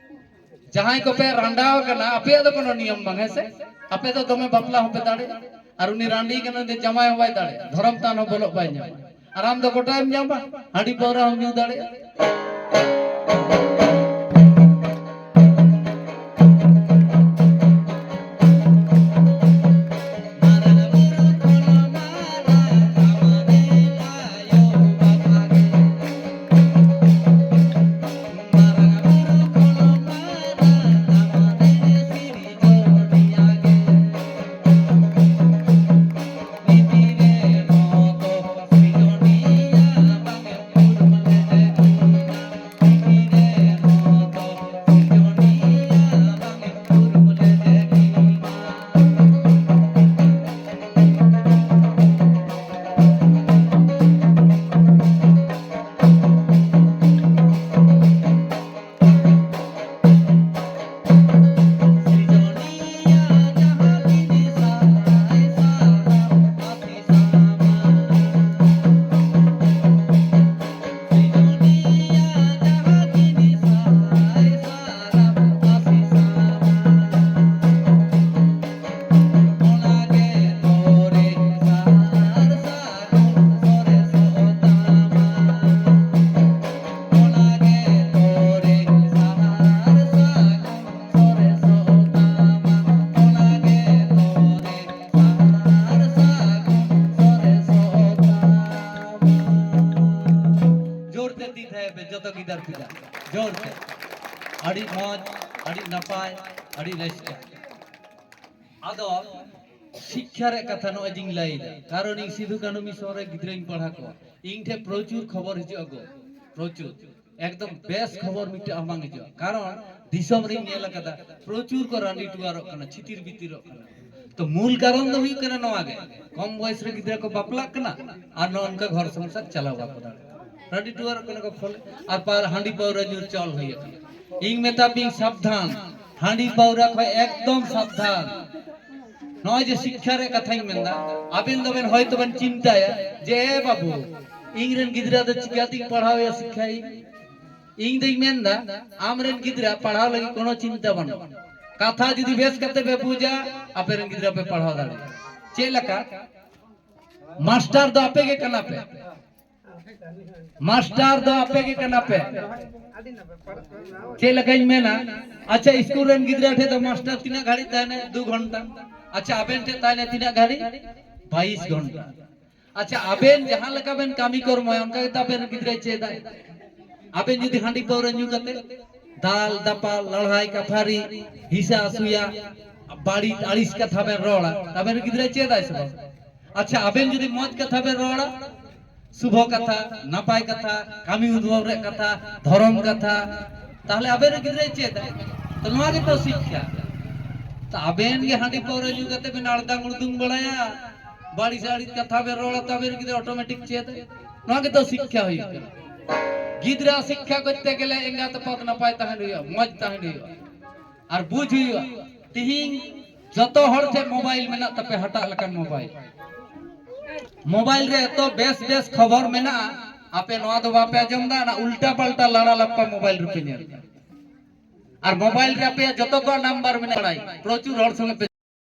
ᱡᱟᱦᱟᱸᱭ ᱠᱚᱯᱮ ᱨᱟᱸᱰᱟᱣ ᱠᱟᱱᱟ, ᱟᱯᱮᱭᱟᱜ ᱫᱚ ᱠᱳᱱᱳ ᱱᱤᱭᱚᱢ ᱵᱟᱝ, ᱦᱮᱸ ᱥᱮ? ᱟᱯᱮ ᱫᱚ ᱫᱚᱢᱮ ᱵᱟᱯᱞᱟ ᱦᱚᱸᱯᱮ ᱫᱟᱲᱮᱭᱟᱜᱼᱟ, ᱟᱨ ᱩᱱᱤ ᱨᱟᱺᱰᱤ ᱠᱟᱱᱟ, ᱩᱱᱤ ᱫᱚ ᱡᱟᱢᱟᱭ ᱦᱚᱸ ᱵᱟᱭ ᱫᱟᱲᱮᱭᱟᱜᱼᱟ, ᱫᱷᱚᱨᱚᱢ ᱛᱷᱟᱱ ᱦᱚᱸ ᱵᱚᱞᱚᱜ ᱵᱟᱭ ᱧᱟᱢᱟ᱾ ᱟᱨ ᱟᱢ ᱫᱚ ᱜᱚᱴᱟᱭᱮᱢ ᱧᱟᱢᱟ, ᱦᱟᱺᱰᱤ ᱯᱟᱹᱣᱨᱟᱹ ᱦᱚᱸᱢ ᱧᱩ ᱫᱟᱲᱮᱭᱟᱜᱼᱟ᱾ ᱤᱫᱤ ᱛᱟᱦᱮᱸ ᱯᱮ ᱡᱚᱛᱚ ᱜᱤᱫᱟᱹᱨ ᱯᱤᱫᱟᱹᱨ᱾ ᱡᱳᱨ ᱛᱮ᱾ ᱟᱹᱰᱤ ᱢᱚᱡᱽ, ᱟᱹᱰᱤ ᱱᱟᱯᱟᱭ, ᱟᱹᱰᱤ ᱨᱟᱹᱥᱠᱟᱹ᱾ ᱟᱫᱚ ᱥᱤᱠᱠᱷᱟ ᱨᱮᱭᱟᱜ ᱠᱟᱛᱷᱟ ᱱᱚᱜᱼᱚᱭ ᱡᱤᱧ ᱞᱟᱹᱭ ᱮᱫᱟ, ᱠᱟᱨᱚᱱ ᱤᱧ ᱥᱤᱫᱷᱩ ᱠᱟᱹᱱᱦᱩ ᱢᱤᱥᱚᱱ ᱨᱮ ᱜᱤᱫᱽᱨᱟᱹᱧ ᱯᱟᱲᱦᱟᱣ ᱠᱚᱣᱟ᱾ ᱤᱧ ᱴᱷᱮᱱ ᱯᱨᱚᱪᱩᱨ ᱠᱷᱚᱵᱚᱨ ᱦᱤᱡᱩᱜᱼᱟ ᱜᱚ, ᱯᱨᱚᱪᱩᱨ᱾ ᱮᱠᱫᱚᱢ ᱵᱮᱥ ᱠᱷᱚᱵᱚᱨ ᱢᱤᱫᱴᱮᱡ ᱦᱚᱸ ᱵᱟᱝ ᱦᱤᱡᱩᱜᱼᱟ, ᱠᱟᱨᱚᱱ ᱫᱤᱥᱚᱢ ᱨᱤᱧ ᱧᱮᱞ ᱟᱠᱟᱫᱟ, ᱯᱨᱚᱪᱩᱨ ᱠᱚ ᱨᱟᱺᱰᱤ ᱴᱩᱣᱟᱨᱚᱜ ᱠᱟᱱᱟ, ᱪᱷᱤᱛᱤᱨ ᱵᱤᱛᱤᱨᱚᱜ ᱠᱟᱱᱟ᱾ ᱛᱚ ᱢᱩᱞ ᱠᱟᱨᱚᱱ ᱫᱚ ᱦᱩᱭᱩᱜ ᱠᱟᱱᱟ ᱱᱚᱣᱟ ᱜᱮ, ᱠᱚᱢ ᱵᱚᱭᱮᱥ ᱨᱮ ᱜᱤᱫᱽᱨᱟᱹ ᱠᱚ ᱵᱟᱯᱞᱟᱜ ᱠᱟᱱᱟ ᱟᱨ ᱱᱚᱜᱼᱚ ᱱᱚᱝᱠᱟ ᱜᱷᱚᱨ ᱥᱚᱝᱥᱟᱨ ᱪᱟᱞᱟᱣ ᱵᱟᱠᱚ ᱫᱟᱲᱮᱭᱟᱜ ᱠᱟᱱᱟ, ᱨᱟᱺᱰᱤ ᱴᱩᱣᱟᱨᱚᱜ ᱠᱟᱱᱟ ᱠᱚ ᱯᱷᱚᱞᱮ, ᱟᱨ ᱯᱟᱨ ᱦᱟᱺᱰᱤ ᱯᱟᱹᱣᱨᱟᱹ ᱧᱩ ᱪᱚᱞ ᱦᱩᱭ ᱟᱠᱟᱱᱟ᱾ ᱤᱧ ᱢᱮᱛᱟ ᱯᱮᱭᱟᱹᱧ ᱥᱟᱵᱫᱷᱟᱱ, ᱦᱟᱺᱰᱤ ᱯᱟᱹᱣᱨᱟᱹ ᱠᱷᱚᱱ ᱮᱠᱫᱚᱢ ᱥᱟᱵᱫᱷᱟᱱ᱾ ᱱᱚᱜᱼᱚᱭ ᱡᱮ ᱥᱤᱠᱠᱷᱟ ᱨᱮᱭᱟᱜ ᱠᱟᱛᱷᱟᱧ ᱢᱮᱱᱫᱟ, ᱟᱵᱮᱱ ᱫᱚᱵᱮᱱ ᱦᱚᱭᱛᱚ ᱵᱮᱱ ᱪᱤᱱᱛᱟᱹᱭᱟ ᱡᱮ, "ᱮ ᱵᱟᱹᱵᱩ, ᱤᱧ ᱨᱮᱱ ᱜᱤᱫᱽᱨᱟᱹ ᱫᱚ ᱪᱤᱠᱟᱹᱛᱤᱧ ᱯᱟᱲᱦᱟᱣᱮᱭᱟ, ᱥᱤᱠᱠᱷᱟᱭᱮ?" ᱤᱧ ᱫᱚᱧ ᱢᱮᱱᱫᱟ, ᱟᱢ ᱨᱮᱱ ᱜᱤᱫᱽᱨᱟᱹ ᱯᱟᱲᱦᱟᱣ ᱞᱟᱹᱜᱤᱫ ᱠᱳᱱᱳ ᱪᱤᱱᱛᱟᱹ ᱵᱟᱹᱱᱩᱜᱼᱟ᱾ ᱠᱟᱛᱷᱟ ᱡᱩᱫᱤ ᱵᱮᱥ ᱠᱟᱛᱮ ᱯᱮ ᱵᱩᱡᱟ, ᱟᱯᱮ ᱨᱮᱱ ᱜᱤᱫᱽᱨᱟᱹ ᱯᱮ ᱯᱟᱲᱦᱟᱣ ᱫᱟᱲᱮᱭᱟᱜᱼᱟ᱾ ᱪᱮᱫ ᱞᱮᱠᱟ? ᱢᱟᱥᱴᱟᱨ ᱫᱚ ᱟᱯᱮ ᱜᱮ ᱠᱟᱱᱟ ᱯᱮ᱾ ᱢᱟᱥᱴᱟᱨ ᱫᱚ ᱟᱯᱮ ᱜᱮ ᱠᱟᱱᱟ ᱯᱮ᱾ ᱪᱮᱫ ᱞᱮᱠᱟᱧ ᱢᱮᱱᱟ, ᱟᱪᱪᱷᱟ, ᱥᱠᱩᱞ ᱨᱮᱱ ᱜᱤᱫᱽᱨᱟᱹ ᱴᱷᱮᱱ ᱫᱚ ᱢᱟᱥᱴᱟᱨ ᱛᱤᱱᱟᱹᱜ ᱜᱷᱟᱹᱲᱤᱡ ᱛᱟᱦᱮᱱᱟ? ᱫᱩ ᱜᱷᱚᱱᱴᱟ᱾ ᱟᱪᱪᱷᱟ, ᱟᱵᱮᱱ ᱴᱷᱮᱱ ᱛᱟᱦᱮᱱᱟ ᱛᱤᱱᱟᱹᱜ ᱜᱷᱟᱹᱲᱤᱡ? ᱵᱟᱭᱤᱥ ᱜᱷᱚᱱᱴᱟ᱾ ᱟᱪᱪᱷᱟ, ᱟᱵᱮᱱ ᱡᱟᱦᱟᱸ ᱞᱮᱠᱟ ᱵᱮᱱ ᱠᱟᱹᱢᱤ ᱠᱚᱨᱢᱚᱭᱟ, ᱚᱱᱠᱟ ᱜᱮᱛᱚ ᱟᱵᱮᱱ ᱜᱤᱫᱽᱨᱟᱹᱭ ᱪᱮᱫᱟ᱾ ᱟᱵᱮᱱ ᱡᱩᱫᱤ ᱦᱟᱺᱰᱤ ᱯᱟᱹᱣᱨᱟᱹ ᱧᱩ ᱠᱟᱛᱮ ᱫᱟᱞ ᱫᱟᱯᱟᱞ, ᱞᱟᱲᱦᱟᱭ ᱠᱟᱯᱷᱟᱨᱤ, ᱦᱤᱥᱟ ᱦᱟᱹᱥᱩᱭᱟ, ᱵᱟᱹᱲᱤᱡ ᱟᱹᱲᱤᱥ ᱠᱟᱛᱷᱟ ᱵᱮᱱ ᱨᱚᱲᱟ, ᱛᱟᱵᱮᱱ ᱜᱤᱫᱽᱨᱟᱹᱭ ᱪᱮᱫᱟᱭ ᱥᱮ ᱵᱟᱝ? ᱟᱪᱪᱷᱟ, ᱟᱵᱮᱱ ᱡᱩᱫᱤ ᱢᱚᱡᱽ ᱠᱟᱛᱷᱟ ᱵᱮᱱ ᱨᱚᱲᱟ, ᱥᱩᱵᱷᱚ ᱠᱟᱛᱷᱟ, ᱱᱟᱯᱟᱭ ᱠᱟᱛᱷᱟ, ᱠᱟᱹᱢᱤ ᱩᱫᱷᱵᱚᱵ ᱨᱮᱭᱟᱜ ᱠᱟᱛᱷᱟ, ᱫᱷᱚᱨᱚᱢ ᱠᱟᱛᱷᱟ, ᱛᱟᱦᱞᱮ ᱟᱵᱮᱱ ᱨᱮᱱ ᱜᱤᱫᱽᱨᱟᱹᱭ ᱪᱮᱫᱟ᱾ ᱛᱚ ᱱᱚᱣᱟ ᱜᱮᱛᱚ ᱥᱤᱠᱠᱷᱟ᱾ ᱛᱚ ᱟᱵᱮᱱ ᱜᱮ ᱦᱟᱺᱰᱤ ᱯᱟᱹᱣᱨᱟᱹ ᱧᱩ ᱠᱟᱛᱮ ᱵᱮᱱ ᱟᱲᱫᱟᱝ ᱩᱲᱫᱩᱝ ᱵᱟᱲᱟᱭᱟ, ᱵᱟᱹᱲᱤᱡ ᱟᱹᱲᱤᱡ ᱠᱟᱛᱷᱟ ᱵᱮᱱ ᱨᱚᱲᱟ, ᱛᱚ ᱟᱵᱮᱱ ᱨᱮᱱ ᱜᱤᱫᱽᱨᱟᱹ ᱚᱴᱳᱢᱮᱴᱤᱠ ᱪᱮᱫᱟ᱾ ᱱᱚᱣᱟ ᱜᱮᱛᱚ ᱥᱤᱠᱠᱷᱟ ᱦᱩᱭᱩᱜ ᱠᱟᱱᱟ᱾ ᱜᱤᱫᱽᱨᱟᱹ ᱥᱤᱠᱠᱷᱟ ᱠᱚᱨᱛᱮ ᱜᱮᱞᱮ ᱮᱸᱜᱟᱛ ᱟᱯᱟᱛ ᱱᱟᱯᱟᱭ ᱛᱟᱦᱮᱱ ᱦᱩᱭᱩᱜᱼᱟ, ᱢᱚᱡᱽ ᱛᱟᱦᱮᱱ ᱦᱩᱭᱩᱜᱼᱟ᱾ ᱟᱨ ᱵᱩᱡᱽ ᱦᱩᱭᱩᱜᱼᱟ, ᱛᱤᱦᱤᱧ ᱡᱚᱛᱚ ᱦᱚᱲ ᱴᱷᱮᱱ ᱢᱳᱵᱟᱭᱤᱞ ᱢᱮᱱᱟᱜ ᱛᱟᱯᱮ, ᱦᱟᱴᱟᱜ ᱞᱮᱠᱟᱱ ᱢᱳᱵᱟᱭᱤᱞ᱾ ᱢᱳᱵᱟᱭᱤᱞ ᱨᱮ ᱮᱛᱚ ᱵᱮᱥ ᱵᱮᱥ ᱠᱷᱚᱵᱚᱨ ᱢᱮᱱᱟᱜᱼᱟ, ᱟᱯᱮ ᱱᱚᱣᱟ ᱫᱚ ᱵᱟᱯᱮ ᱟᱸᱡᱚᱢ ᱫᱟ, ᱚᱱᱟ ᱩᱞᱴᱟ ᱯᱟᱞᱴᱟ ᱞᱟᱲᱟ ᱞᱟᱯᱯᱟ ᱢᱳᱵᱟᱭᱤᱞ ᱨᱮᱯᱮ ᱧᱮᱞ ᱫᱟ᱾ ᱟᱨ ᱢᱳᱵᱟᱭᱤᱞ ᱨᱮ ᱟᱯᱮᱭᱟᱜ ᱡᱚᱛᱚ ᱠᱚᱣᱟᱜ ᱱᱟᱢᱵᱟᱨ ᱢᱮᱱᱟᱜᱼᱟ, ᱯᱨᱚᱪᱩᱨ ᱦᱚᱲ ᱥᱚᱸᱜᱮ ᱯᱮ